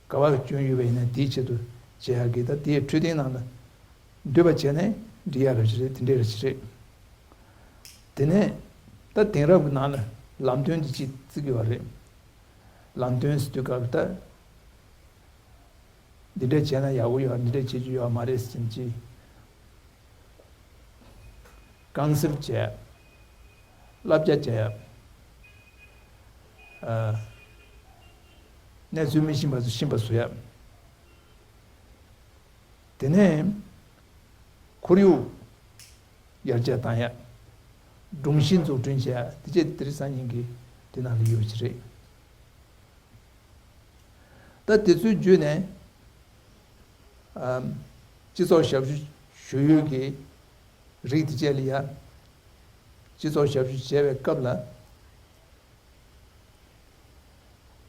ག་བ་སྐྱོན་ཡོད་པ་ཡིན་ན་དེའི་ཆེད་དུ་བྱེད་ཡག་གི། ད་དེའི་འཕྲོད་བསྟེན་ནང་ལ་འདུས་པ་བྱས་ནས་འགྲིག་ཡག་རེད་ཅི་རེད། དེ་འདྲའི་རེད་ཅི་རེད། དེ་ནས་ད་དེང་རབས་ཀྱི་ནང་ལ་ལམ་སྟོན་དེ་ཅིག་བརྩི་གི་ཡོད་རེད། ལམ་སྟོན་ཟེར་དུས་སྐབས་ད། འདི་འདྲ་བྱས་ན་ཡག་པོ་ཡོད། འདི་འདྲ་བྱེད་རྒྱུ་ཡོད་མ་རེད་ཟེར་གྱིན་ཅི། རྐང་གསབ་བྱས། བསླབ་བྱ་བྱས། ཨ། གནས་ཚུལ་མི་ཤེས་པ་ཚོ་ཤེས་པ་བཟོ་ཡ། དེ་ནས་ཁོར་ཡུག་ཡར་རྒྱས་བཏང་ཡ། སྒྲོམ་གཞི་འཛུགས་སྐྲུན་བྱེད་ཡ། དེ་བྱས་དེ་རིང་སང་ཉིན་གྱི་དེ་ནང་ལ་ཡོད་ཀྱི་རེད། ད་དེ་ཚོའི་བརྒྱུད་ནས། ཨམ། སྤྱི་ཚོགས་ཞབས་ཞུ་ཞུ་ཡུལ་གྱི་རིགས་དེ་བཅས་ལ་ཡ། སྤྱི་ཚོགས་ཞབས་ཞུ་བྱེད་པའི་སྐབས་ལ།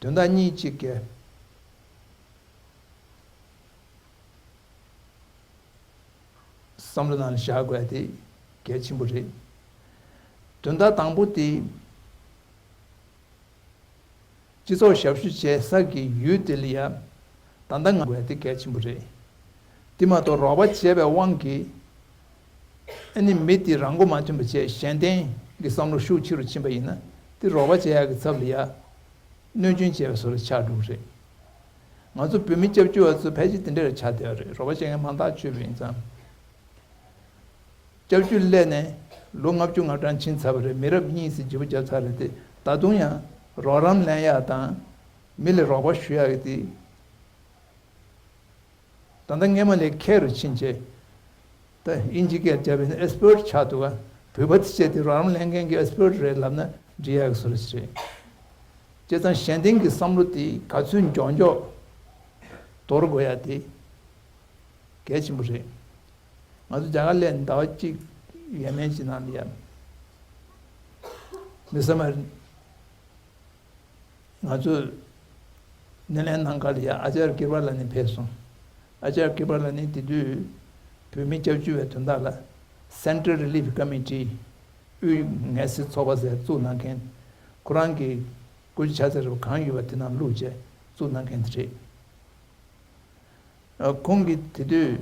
དོན་དག་གཉིས་གཅིག་གི་བསམ་བློ་ནང་བཞག་དགོས་དེ་གལ་ཆེན་པོ་རེད། དོན་དག་དང་པོ་དེ། སྤྱི་ཚོགས་ཞབས་ཞུ་བྱེད་ས་གི་ཡུལ་དེ་ལ་ཡ། ད་ལྟ་ང་དགོས་དེ་གལ་ཆེན་པོ་རེད། དེ་མ་གཏོགས་རོགས་པ་བྱས་པའི་དབང་གིས། ཨ་ནི་མི་དེ་རང་མགོ་མ་ཐོན་པ་བྱས་གཞན་བརྟེན་གྱི་བསམ་བློ་ཤུགས་ཆེ་རུ་ཕྱིན་པ་ཡིན་ན། དེ་རོགས་པ་བྱེད་ཡག་གི་ཚབ་ལ་ཡ། གནོད་སྐྱོན་བྱས་པའི་བཟོ་འདྲ་ཆགས་འགྲོ་གི་རེད། ང་ཚོ་བོད་མི་སྐྱབས་བཅོལ་བ་ཚོ་ཕལ་ཆེར་དེ་འདྲ་རེ་ཆགས་བསྡད་པ་རེད། རོགས་པ་བྱེད་མཁན་མང་ཐག་ཆོད་པ་ཡིན་ཙང་། སྐྱབས་བཅོལ་སླེབས་ནས་ལོ་ལྔ་བཅུ་ང་གྲངས་ཕྱིན་ཚར་བ་རེད། མི་རབས་གཉིས་ཙམ་བརྗེ་པོ་བརྒྱབ་ཚར་རེད་དེ། ད་དུང་ཡང་རོགས་རམ་ལེན་ཡག་དང་། མི་ལ་རོགས་པ་ཞུ་ཡག་གི་དེ། ད་ལྟ་སྔས་མ་ལས་མཁས་རུ་ཕྱིན་བྱས། ད་དབྱིན་ཇི་སྐད་བརྒྱབ་པས་ན་ཨེག་སི་པར་ཊི་ཆགས་འདུག་ག་བོད་པ་དེ་བྱས་ཏེ་རོགས་རམ་ལེན་མཁན་གྱི་ཨེག་སི་པར་ཊི་རེད་ལབ་ན་འགྲིག་ཡག་གི་བཟོ་འདྲ་ཞིག་རེད། བྱས་ཙང་གཞན་བརྟེན་གྱི་བསམ་བློ་དེ་ག་ཚོད་མགྱོགས་མགྱོགས་དོར་དགོས་ཡ་དེ་གལ་ཆེན་པོ་རེད། ང་ཚོ་རྒྱ་གར་སླེབས་ཟླ་བ་གཅིག་ཡས་མས་ཅིག་ནང་ལ་ཡ། མི་ས་མ་ང་ཚོས་སྣེ་ལེན་གནང་ག་ལ་ཡ་ཨ་ཅར་ཀིར་པ་ལ་ནི་ཕེབས་སོང་། ཨ་ཅར་ཀིར་པ་ལ་ནི་དེ་དུས་བོད་མི་སྐྱབས་བཅོལ་བའི་དོན་དག་ལ་Central Relief Committee དབུས་ངལ་སེལ་ཚོགས་པ་ཟེར་བཙུགས་གནང་མཁན། ཁོ་རང་གི་སྐུ་ཕྱྭ་ཚེ་རིང་གང་ཡོད་པ་དེ་རྣམས་བླུགས་བྱས་བཙུགས་གནང་མཁན་དེ་རེད། ཁོང་གིས་དེ་དུས།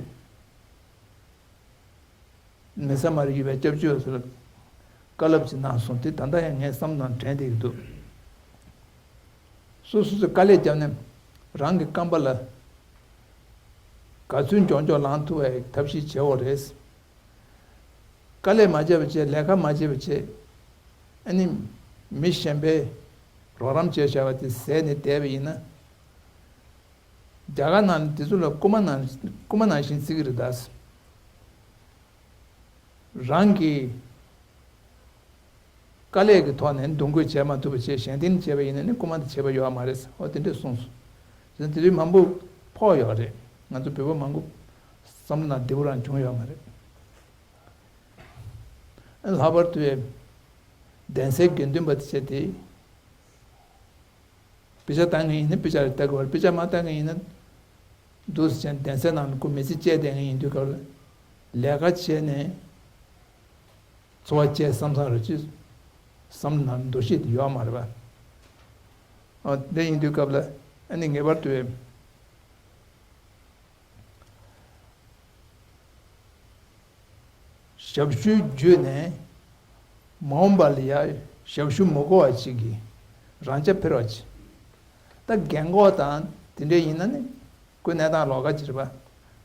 མི་ས་མར་ཡོད་པའི་སྐྱབས་བཅོལ་བ་ཚོར་བཀའ་སློབ་ཅིག་གནང་སོང་། དེ་ད་ལྟ་ཡང་ངའི་བསམ་ནང་དྲན་བསྡད་ཀྱི་འདུག་སོ་སོ་ཚོས་དཀའ་ལས་བརྒྱབ་ནས་རང་གི་རྐང་པ་ལ་ག་ཚོད་མགྱོགས་མགྱོགས་ལངས་ཐུབ་པའི་ཐབས་ཤེས་བྱེད་དགོས་རེད། དཀའ་ལས་མ་བརྒྱབ་པ་བྱས། ལས་ཀ་མ་བྱས་པ་བྱས། ཨ་ནི་མི་གཞན་པས་རོགས་རམ་བྱས་བཞག་པ་དེ་ཟད་ནས་བསྡད་པ་ཡིན་ན། རྒྱ་གར་ནང་དེ་ཚོ་ལ་རྐུ་མ་ནང་རྐུ་མ་ནང་བཞིན་བརྩི་གི་རེད་ད། རང་གི་དཀའ་ལས་ཀྱི་ཐོག་ནས་འདུ་འགོད་བྱས་མ་ཐུབ་པ་བྱས་གཞན་བརྟེན་བྱས་པ་ཡིན་ན་ནི་རྐུ་མ་དེ་བྱས་པ་ཡོད་མ་རེད། འོ་དེ་འདྲས་གསུངས་སོང་། དེ་དུས་མང་པོ་ཕོག་ཡོད་རེད། ང་ཚོ་བོད་པ་མང་པོ་བསམ་བློ་ནང་བདེ་པོ་རང་བྱུང་ཡོད་མ་རེད། ལྷག་པར་དུ་གདན་སའི་དགེ་འདུན་པ་དེ་བྱས་ཏེ། དཔེ་ཆ་ལྟ་མཁན་ཡིན་ན་དཔེ་ཆ་ལ་ལྟ་དགོས་པ་རེད། དཔེ་ཆ་མ་ལྟ་མཁན་ཡིན་ན་འདུག་སེ་བྱས་ནས་གདན་སའི་ནང་ལ་ཁོ་མི་ཚེ་སྐྱེལ་བསྡད་མཁན་ཡིན་དུས་སྐབས་ལ་ལས་ཀ་བྱས་ནས་འཚོ་བ་སྐྱེལ་བསམ་བསམ་རེད་ཅེས་བསམ་བློ་ནང་འདུ་ཤེས་དེ་ཡོད་མ་རེད་པ། ཨ་དེ་ཡིན་དུས་སྐབས་ལ་ཨ་ནི་ངེས་པར་དུ། ཞབས་ཞུའི་བརྒྱུད་ནས་མ་འོངས་པ་ལ་ཡ་ཞབས་ཞུ་མི་དགོས་པ་ཅིག་གི་རང་རྐྱ་འཕེར་བ་ཅིག་ད་རྒན་གོག་དང་དེ་འདྲ་ཡིན་ན་ནི་ཁོའི་གནས་སྟངས་ལོགས་ཀ་ཅིག་རེད་པ།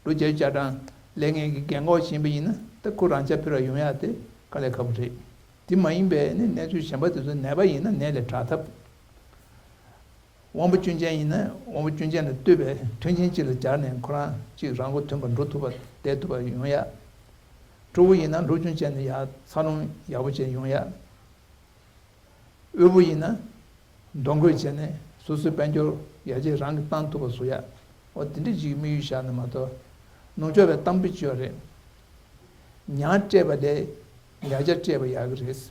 ལོ་བརྒྱད་ཅུ་གྱ་གྲངས་སླེབས་མཁན་གྱི་རྒན་གོག་ཅིག་ཡིན་པ་ཡིན་ན་ད་ཁོ་རང་རྐྱ་འཕེར་བ་ཡོང་ཡ་དེ་དཀའ་ལས་ཁག་པོ་རེད། དེ་མ་ཡིན་པའི་ནི་གནས་ཚུལ་གཞན་པ་དེ་ཚོ་ནད་པ་ཡིན་ན་ནད་ལས་དྲག་ཐབས། དབང་པོ་སྐྱོན་ཅན་ཡིན་ན་དབང་པོ་སྐྱོན་ཅན་ལ་ལྟོས་པའི་མཐུན་རྐྱེན་གཅིག་ལ་སྦྱར་ནས་ཁོ་རང་གཅིག་རང་མགོ་ཐོན་པ་འགྲོ་ཐུབ་པ་བསྡད་ཐུབ་པ་ཡོང་ཡ། ཕྲུ་གུ་ཡིན་ན་སློབ་སྦྱོང་བྱས་ནས་ཡར་འཚར་ལོངས་ཡག་པོ་བྱས་ཡོང་ཡ། དབུལ་པོ་ཡིན་ན་གདོང་བཀོད་བྱས་ནས་སོ་སོའི་དཔལ་འབྱོར་ཡར་རྒྱས་རང་གིས་བཏང་ཐུབ་པ་བཟོ་ཡ། འོ་དེ་འདྲ་ཅིག་དམིགས་ཡུལ་བཞག་ན་མ་གཏོགས། ནུབ་ཕྱོགས་པའི་གཏམ་དཔེ་ཅིག་ཡོད་རེད། ཉ་སྤྲད་པ་ལས་ཉ་རྒྱ་སྤྲད་པ་ཡག་གི་རེད།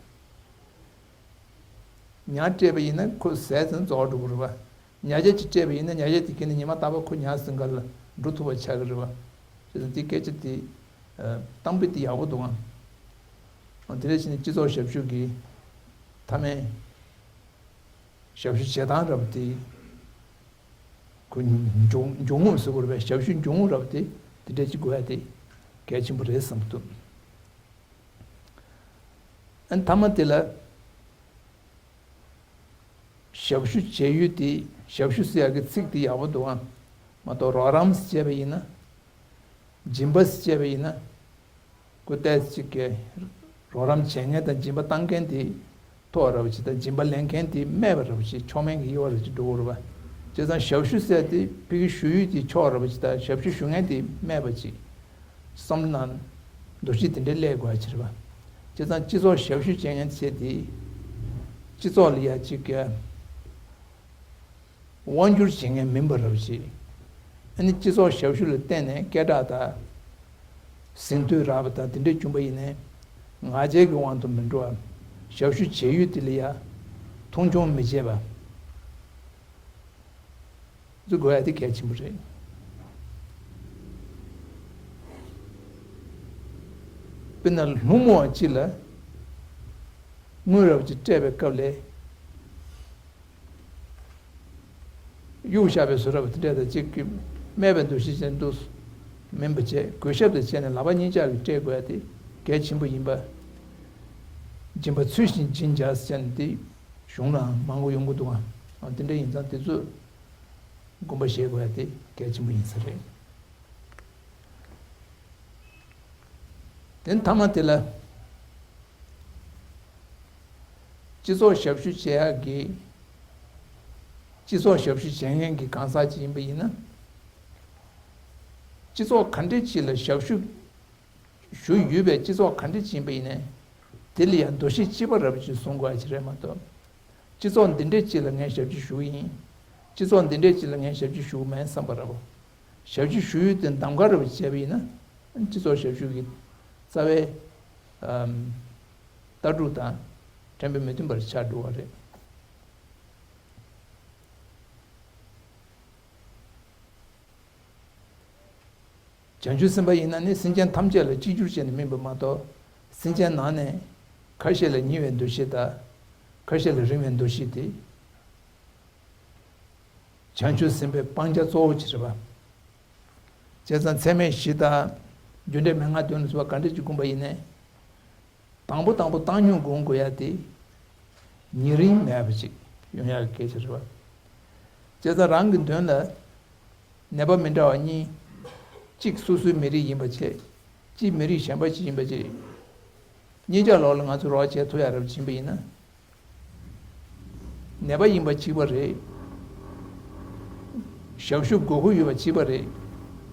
ཉ་སྤྲད་པ་ཡིན་ན་ཁོ་ཟས་ཙམ་རྫོགས་འགྲོ་གི་རེད་པ། ཉ་རྒྱ་ཅིག་སྤྲད་པ་ཡིན་ན་ཉ་རྒྱ་དེ་ཁྱེར་ནས་ཉི་མ་རྟག་པར་ཁོ་ཉ་ཟིན་ག་ལ་འགྲོ་ཐུབ་པ་ཆགས་ཀྱི་རེད་པ། བྱས་ཙང་དེ་སྐད་ཆ་དེ་གཏམ་དཔེ་དེ་ཡག་པོ་འདུག་ཨང་། དེ་འདྲ་བྱས་ནས་སྤྱི་ཚོགས་ཞབས་ཞུ་གི་མཐའ་མའི་ཞབས་ཞུ་བྱེད་སྟངས་འདྲ་པོ་དེ་ཁོ་འཇུག་འཇུག་ངོགས་ཟེར་དགོས་རེད་པས། ཞབས་ཞུ་འཇུག་ངོགས་འདྲ་པོ་དེ་དེ་འདྲ་ཅིག་དགོས་ཡ་དེ་གལ་ཆེན་པོ་རེད་བསམ་གྱི་འདུག་ཨ་ནི་མཐའ་མ་དེ་ལ། ཞབས་ཞུ་བྱེད་ཡུལ་དེ། ཞབས་ཞུ་ཟེར་ཡག་གི་ཚིག་དེ་ཡག་པོ་འདུག་ཨང་། མ་གཏོགས་རོགས་རམ་ཟེར་བྱས་པ་ཡིན་ན། སྦྱིན་པ་ཟེར་བྱས་པ་ཡིན་ན། ཁོ་ཏོག་ཙམ་ཅིག་གི་རོགས་རམ་བྱེད་མཁན་དང་སྦྱིན་པ་བཏང་མཁན་དེ་མཐོ་བ་འདྲ་པོ་ཅིག་དང་། སྦྱིན་པ་ལེན་མཁན་དེ་དམའ་བ་འདྲ་པོ་ཅིག་མཆོག་དམན་གྱི་དབྱེ་བ་འདྲ་ཅིག་འགྲོ་གི་རེད་པ། བྱས་ཙང་ཞབས་ཞུ་ཟེར་དེ་ཕ་གི་ཞུ་ཡུལ་དེ་མཆོག་འདྲ་པོ་ཅིག་དང་། ཞབས་ཞུ་ཞུ་མཁན་དེ་དམའ་བ་ཅིག་བསམ་བློ་ནང་འདུ་ཤེས་དེ་འདྲ་སླེབས་དགོས་ཡ་ཅིག་རེད་པ། བྱས་ཙང་སྤྱི་ཚོགས་ཞབས་ཞུ་བྱེད་མཁན་ཚོ་དེ་སྤྱི་ཚོགས་ལ་ཡ་ཅིག་གི་དབང་སྒྱུར་བྱེད་མཁན་མིན་པ་འདྲ་པོ་ཅིག་ཨ་ནི་སྤྱི་ཚོགས་ཞབས་ཞུ་ལ་བརྟེན་ནས་སྐད་གྲགས་དང་ཟིན་ཐོ་རག་པ་དང་དེ་འདྲ་བྱུང་པ་ཡིན་ནའི་ང་རྒྱལ་གྱི་དབང་དུ་མི་འགྲོ་བ། ཞབས་ཞུ་བྱེད་ཡུལ་དེ་ལ་ཡ་མཐོང་ཆུང་མི་བྱེད་པ། བཟོ་དགོས་ཡ་དེ་གལ་ཆེན་པོ་རེད། དཔེར་ན་སློང་མོ་བ་གཅིག་ལ་དངུལ་རབ་ཅིག་སྤྲད་པའི་སྐབས་ལ། གཡུག་བཞག་པའི་བཟོ་འདྲ་པོ་དེ་འདྲ་དང་གཅིག་གི་དམའ་བའི་འདུ་ཤེས་ཅན་དུ་མིན་པ་བྱས། གུས་ཞབས་དང་བྱས་ནས་ལག་པ་གཉིས་ཆ་གིས་སྤྲད་དགོས་ཡ་དེ་གལ་ཆེན་པོ་ཡིན་པ། སྦྱིན་པ་ཚུལ་བཞིན་སྦྱིན་བྱ་ཟེར་ནས་དེ་གཞུང་ལའང་མང་པོ་ཡོང་གི་འདུག་ཨང་། དེ་འདྲ་ཡིན་ཙང་དེ་ཚོ་དགོངས་པ་བཞེས་དགོས་ཡ་དེ་གལ་ཆེན་པོ་ཡིན་ས་རེད། དེ་མཐའ་མ་དེ་ལ། སྤྱི་ཚོགས་ཞབས་ཞུ་བྱེད་ཡག་གི། སྤྱི་ཚོགས་ཞབས་ཞུ་བྱེད་མཁན་གྱི་གང་ཟག་ཅིག་ཡིན་པ་ཡིན་ན། སྤྱི་ཚོགས་ག་འདྲ་ཅིག་ལ་ཞབས་ཞུ་ཞུ་ཡོད་པའི་སྤྱི་ཚོགས་ག་འདྲ་ཅིག་ཡིན་པ་ཡིན་ནའི། དེ་ལ་ཡང་འདུ་ཤེས་གཅིག་པ་འདྲ་པོ་ཅིག་བཟུང་དགོས་ཡ་ཅིག་རེད་མ་གཏོགས། སྤྱི་ཚོགས་འདི་འདྲས་ཅིག་ལ་ངས་ཞབས་ཕྱི་ཞུ་གི་ཡིན། སྤྱི་ཚོགས་འདི་འདྲས་ཅིག་ལ་ངས་ཞབས་ཕྱི་ཞུ་གི་མིན་བསམ་པ་འདྲ་པོ། ཞབས་ཕྱི་ཞུ་ཡུལ་དེ་གདམ་ག་འདྲ་པོ་བྱས་པ་ཡིན་ན། སྤྱི་ཚོགས་ཞབས་ཞུ་གི་རྩ་བའི་ཨམ་ལྟ་གྲུབ་དང་ཕྲན་བུ་མི་མཐུན་པར་ཆགས་འགྲོ་བ་རེད། བྱང་ཆུབ་སེམས་དཔའ་ཡིན་ན་ནི་སེམས་ཅན་ཐམས་ཅད་ལ་གཅིག་གྱུར་བྱས་ནས་སྨིན་པ་མ་གཏོགས། སེམས་ཅན་ནང་ནས་ཁ་ཤས་ལ་ཉེ་བའི་འདུ་ཤེས་དང་། ཁ་ཤས་ལ་རིང་བའི་འདུ་ཤེས་དེ། བྱང་ཆུབ་སེམས་དཔའི་སྤང་བྱ་གཙོ་བོ་ཅིག་རེད་པ། བྱས་ཙང་ཚད་མེད་བཞི་དང་། རྒྱུ་འབྲས་མན་ངག་བདུན་ལ་སོགས་པ་ག་འདྲ་ཅིག་བསྒོམ་པ་ཡིན་ནའི། དང་པོ་དང་པོ་བཏང་སྙོམས་སྒོམ་དགོས་ཡ་དེ། ཉེ་རིང་མེད་པ་ཅིག་ཡོང་ཡ་གི་སྐད་ཆ་རེད་པ། བྱས་ཙང་རང་གི་མདུན་ལ་ནད་པ་མི་འདྲ་བ་གཉིས། གཅིག་སོ་སོའི་མི་རིགས་ཡིན་པ་བྱས། གཅིག་མི་རིགས་གཞན་པ་ཞིག་ཡིན་པ་བྱས། གཉིས་ཆ་ལོག་ལ་ང་ཚོ་རོགས་བྱེད་ཐུབ་ཡ་རབ་ཕྱིན་པ་ཡིན་ན། ནད་པ་ཡིན་པ་གཅིག་པ་རེད། ཞབས་ཞུ་དགོས་མཁོ་ཡོད་པ་གཅིག་པ་རེད།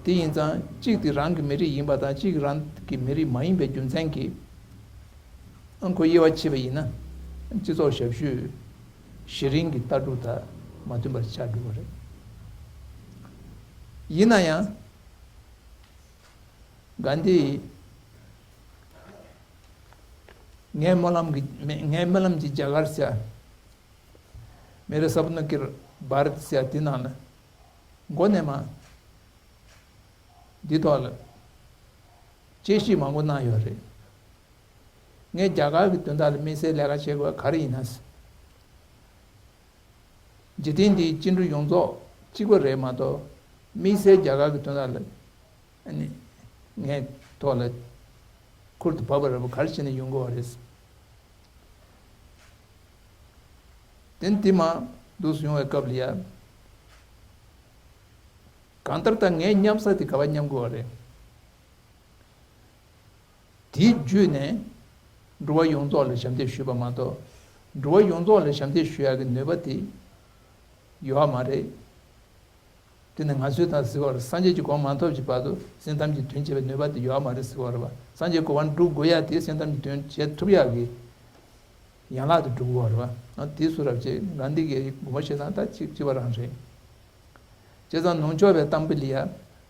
དེ་ཡིན་ཙང་གཅིག་དེ་རང་གི་མི་རིགས་ཡིན་པ་དང་གཅིག་རང་གི་མི་རིགས་མ་ཡིན་པའི་རྒྱུ་མཚན་གྱིས། ཨང་ཁོ་དབྱེ་བ་ཕྱེ་བ་ཡིན་ན། སྤྱི་ཚོགས་ཞབས་ཞུའི་གཞི་རིམ་གྱི་ལྟ་གྲུབ་དང་མ་མཐུན་པར་ཆགས་འགྲོ་གི་རེད། ཡིན་ན་ཡང་། གྷན་དྷི་ཡིས། ངའི་སྨོན་ལམ་གྱི་ངའི་སྨོན་ལམ་གྱི་རྒྱ་གར་ཟེར། མེ་རེ་སབ་ནོ་ཀི་བྷ་རཏ་ཟེར་དེ་ནང་ལ། མགོ་ནས་མར། འདི་ཐོག་ལ། དཔྱད་ཞིབ་མང་པོ་གནང་ཡོད་རེད། ངས་རྒྱ་གར་གྱི་དོན་དག་ལ་དམིགས་བསལ་ལས་ཀ་བྱེད་དགོས་པ་ག་རེ་ཡིན་ན། འཇིག་རྟེན་འདིའི་སྐྱེ་འགྲོ་ཡོངས་རྫོགས་གཅིག་པ་རེད་མ་གཏོགས། དམིགས་བསལ་རྒྱ་གར་གྱི་དོན་དག་ལ། ཨ་ནི། ངའི་ཐོག་ལ་ཁུར་དུ་བབས་པ་འདྲ་པོ་ག་རེ་བྱས་ནས་ཡོང་གི་ཡོད་རེད། དེ་དེ་མ་འདུག་སེ་ཡོང་བའི་སྐབས་ལ་ཡ། གང་ལྟར་ད་ངའི་མཉམ་ས་དེ་ག་པར་མཉམ་དགོས་པ་རེད། དེའི་བརྒྱུད་ནས་འགྲོ་བ་ཡོངས་རྫོགས་ལ་ཞབས་འདེགས་ཞུས་པ་མ་གཏོགས། འགྲོ་བ་ཡོངས་རྫོགས་ལ་ཞབས་འདེགས་ཞུ་ཡག་གི་ནུས་པ་དེ་ཡོད་མ་རེད། དེ་ནི་ང་ཚོའི་ད་ཟེར་བ་རེད། སངས་རྒྱས་ཀྱི་གོ་འཕང་མ་ཐོབ་ཀྱི་བར་དུ་སེམས་ཙམ་གྱི་དོན་བྱེད་པའི་ནུས་པ་དེ་ཡོད་མ་རེད་ཟེར་བ་རེད་བ། སངས་རྒྱས་གོ་འཕང་སྒྲུབ་དགོས་ཡ་དེ་སེམས་ཙམ་གྱི་དོན་བྱེད་ཐུབ་ཡ་གི་ཡན་ལག་ཏུ་འགྲོ་དགོས་པ་རེད་བ། དེ་སུ་རབ་བྱེད་ང་འདི་གའི་དགོངས་པ་བཞེས་སྟངས་ད་གཅིག་གཅིག་པ་རང་རེད། བྱས་ཙང་ནུབ་ཕྱོགས་པའི་གཏམ་དཔེ་ལ་ཡ།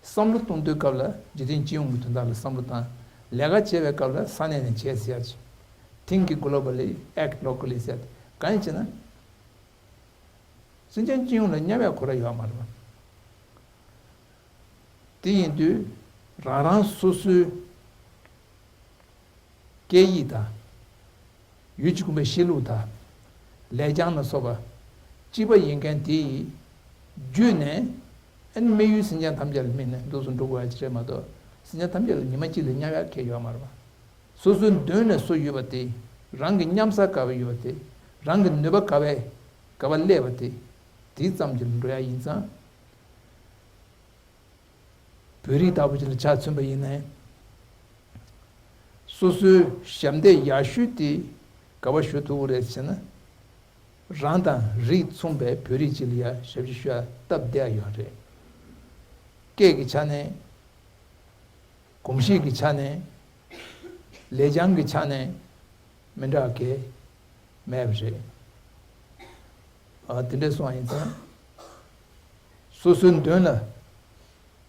བསམ་བློ་གཏོང་དུས་སྐབས་ལ་འཇིག་རྟེན་སྤྱི་ཡོངས་ཀྱི་དོན་དག་ལ་བསམ་བློ་བཏང་། ལས་ཀ་བྱེད་པའི་སྐབས་ལ་ས་གནས་ནས་བྱེད་ཟེར་ཡ་ཅིག Think globally, act locally ཟེར་ཡ་དེ་གང་ཡིན་ཟེར་ན། སེམས་ཅན་སྤྱི་ཡོངས་ལ་མཉམ་ཡ་ཁོ་ར་ཡོད་མ་རེད་བ། དེ་ཡིན་དུས་རང་རང་སོ་སོའི་སྐད་ཡིག་དང་། ཡུལ་གྱི་ཁོམ་པའི་གཤིས་ལུགས་དང་། ལེགས་བྱང་ལ་སོགས་པ་གཅིག་པ་ཡིན་མཁན་དེ་ཡི་བརྒྱུད་ནས། ཨ་ནི་དམིགས་ཡུལ་སེམས་ཅན་ཐམས་ཅད་ལ་དམིགས་ནས་འདུག་སེ་འགྲོ་དགོས་ཡ་ཅིག་རེད་མ་གཏོགས། སེམས་ཅན་ཐམས་ཅད་ལ་ཉི་མ་གཅིག་ལ་མཉམ་ཡ་གང་ཡང་ཡོད་མ་རེད་བ། སོ་སོའི་མདུན་ལ་སུ་ཡོད་པ་དེ། རང་གི་མཉམ་ས་ག་པར་ཡོད་པ་དེ། རང་གི་ནུས་པ་ག་པར་ག་པར་སླེབས་པ་དེ། དེ་ཙམ་གྱིས་འགྲོ་ཡ་ཡིན་ཙང་། བོད་རིགས་ལྟ་བུ་ཅིག་ལ་ཆ་མཚོན་པ་ཡིན་ན། སོ་སོའི་ཞབས་འདེགས་ཡག་ཤོས་དེ་ག་པར་ཞུ་ཐུབ་ཀྱི་རེད་ཟེར་ན། རང་དང་རིགས་མཚུངས་པའི་བོད་རིགས་ཅིག་ལ་ཡ་ཞབས་ཕྱི་ཞུ་ཡ་སྟབས་བདེ་ཡ་ཡོད་རེད། སྐད་ཀྱི་ཆ་ནས། གོམས་གཤིས་ཀྱི་ཆ་ནས། ལེགས་བྱང་གི་ཆ་ནས་མི་འདྲ་གི་མེད་པ་རེད། ཨ། དེ་འདྲ་སོང་བ་ཡིན་ཙང་། སོ་སོའི་མདུན་ལ་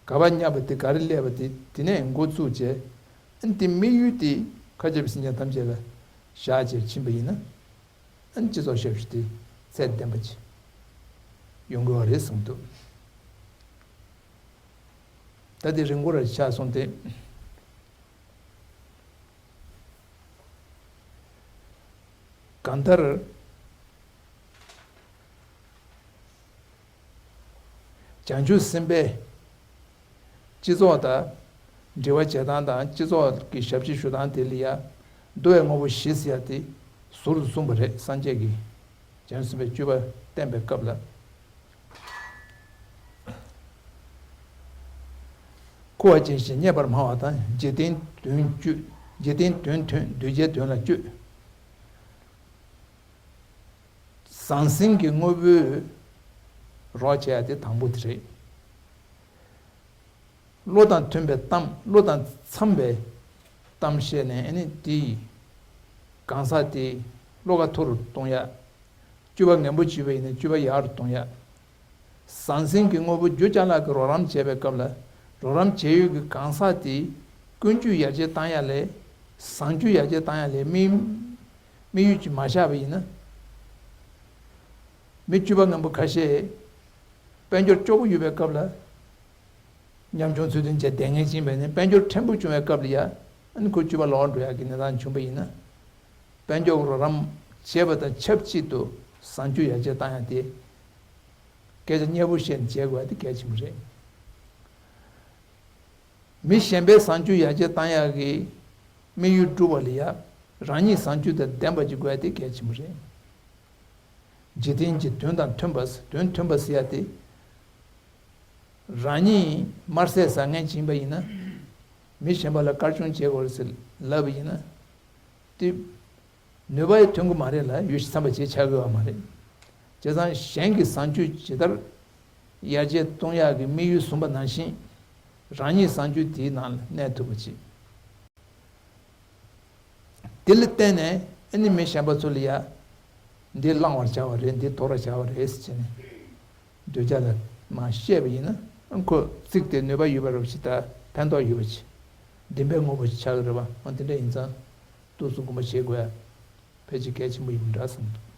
ག་པར་བསྙབས་པ་དེ། ག་རེ་སླེབས་པ་དེ། དེ་ནས་འགོ་བཙུགས་བྱས། ཨ་ནི་དེ་དམིགས་ཡུལ་དེ་མཁའ་ཁྱབ་པའི་སེམས་ཅན་ཐམས་ཅད་ལ་བཞག་བྱས་ཕྱིན་པ་ཡིན་ན། ཨ་ནི་སྤྱི་ཚོགས་ཞབས་ཞུ་དེ་ཚད་ལྡན་པ་ཅིག་ཡོང་དགོས་པ་རེད་བསམ་འདུག་ད་དེ་རིང་པོ་ར་ཆགས་སོང་སྟེ། གང་ལྟར། བྱང་ཆུབ་སེམས་དཔས་སྤྱི་ཚོགས་དང་འབྲེལ་བ་བྱེད་སྟངས་དང་། སྤྱི་ཚོགས་ཀྱི་ཞབས་ཕྱི་ཞུ་སྟངས་དེ་ལ་ཡ་མདོ་བའི་དངོས་པོ་བཞི་ཟེར་ཡ་དེ་ཟུར་དུ་གསུངས་པ་རེད། སངས་རྒྱས་ཀྱིས་བྱང་ཆུབ་སེམས་དཔའི་སྤྱོད་པ་བསྟན་པའི་སྐབས་ལ། མཁོ་བ་ཅན་ཞེས་བསྙད་པར་སྨྲ་བ་དང་། འཇིག་རྟེན་དོན་སྤྱོད། འཇིག་རྟེན་དོན་མཐུན་གདུལ་བྱའི་དོན་ལ་སྤྱོད། ཟང་ཟིང་གི་དངོས་པོའི་རོགས་བྱས་ཡ་དེ་དང་པོ་དེ་རེད། བློ་དང་མཐུན་པའི་གཏམ། བློ་དང་འཚམ་པའི་གཏམ་བཤད་ནས། ཨ་ནི་དེའི་གང་ཟག་དེའི་བློ་ཁ་མཐོ་རུ་གཏོང་ཡ། སྤྱོད་པ་ངན་པོ་བྱས་པ་ཡིན་ན་སྤྱོད་པ་ཡག་རུ་གཏོང་ཡ། ཟང་ཟིང་གི་དངོས་པོ་རྒྱུ་ཅ་ལག་གི་རོགས་རམ་བྱེད་པའི་སྐབས་ལ། རོགས་རམ་བྱེད་ཡུལ་གྱི་གང་ཟག་དེའི་ཀུན་སྤྱོད་ཡར་རྒྱས་བཏང་ཡ་ལས། བཟང་སྤྱོད་ཡར་རྒྱས་བཏང་ཡ་ལས་དམིགས་དམིགས་ཡུལ་གྱིས་མ་བཞག་པ་ཡིན་ན། མི་སྤྱོད་པ་ངན་པོ་ཁ་ཤས་དཔལ་འབྱོར་སྐྱོ་པོ་ཡོད་པའི་སྐབས་ལ། ཉམ་ཆུང་ཚུལ་ལྡན་བྱས་བསྡད་མཁན་ཅིག་ཡིན་པ་ཡིན་ན། དཔལ་འབྱོར་ཕྲན་བུ་བྱུང་བའི་སྐབས་ལ་ཡ། ཨ་ནི་ཁོ་སྤྱོད་པ་ལོག་འགྲོ་ཡག་གི་གནས་སྟངས་བྱུང་པ་ཡིན་ན། དཔལ་འབྱོར་རོགས་རམ་བྱས་པ་དང་ཆབས་ཅིག་ཏུ་བཟང་སྤྱོད་ཡར་རྒྱས་བཏང་ཡ་དེ། སྐད་ཆ་མཉེས་པོ་བཤད་ནས་བྱེད་དགོས་ཡ་དེ་གལ་ཆེན་པོ་རེད། མི་གཞན་པའི་བཟང་སྤྱོད་ཡར་རྒྱས་བཏང་ཡག་གི་དམིགས་ཡུལ་བསྒྲུབ་པ་ལ་ཡ། རང་ཉིད་བཟང་སྤྱོད་དང་ལྡན་པ་ཅིག་དགོས་ཡ་དེ་གལ་ཆེན་པོ་རེད། འཇིག་རྟེན་གྱི་དོན་དང་མཐུན་པ། དོན་མཐུན་པ་ཟེར་ཡ་དེ། རང་ཉིད་དམར་ཟས་ཟ་མཁན་ཅིག་ཡིན་པ་ཡིན་ན། མི་གཞན་པ་ལ་དཀར་སྦྱོང་བྱེད་དགོས་རེད་ཟེར་ལབ་པ་ཡིན་ན། དེ་ནུས་པ་ཡང་ཐོན་གྱི་མ་རེད་ལ། ཡོ་བྱད་ཚན་པ་ཅིག་ཆགས་ཀྱི་ཡོད་མ་རེད། བྱས་ཙང་གཞན་གྱི་བཟང་སྤྱོད་ཇི་ལྟར་ཡར་རྒྱས་གཏོང་ཡག་གི་དམིགས་ཡུལ་བཟུང་པ་ནང་བཞིན། རང་ཉིད་བཟང་སྤྱོད་དེའི་ནང་ལ་གནས་ཐུབ་པ་ཅིག་དེ་ལ་བརྟེན་ནས་ཨ་ནི་མི་གཞན་པ་ཚོ་ལ་ཡ། འདི་བླང་བར་བྱ་བ་རེད། འདི་དོར་བར་བྱ་བ་རེད་ཟེར་བྱས་ནས། གདུལ་བྱ་ལ་མར་བཤད་པ་ཡིན་ན། ཁོ་ཚིག་དེ་ནུས་པ་ཡོད་པ་འདྲ་པོ་ཞིག་དང་ཕན་ཐོགས་ཡོད་པ་ཞིག་བདེན་པའི་དངོས་པོ་ཞིག་ཆགས་ཀྱི་རེད་པ། འོ་དེ་འདྲ་ཡིན་ཙང་། ཏོག་ཙམ་དགོངས་པ་བཞེས་དགོས་ཡ་ཕལ་ཆེར་གལ་ཆེན་པོ་ཡིན་པ་འདྲ་བསམ་འདུག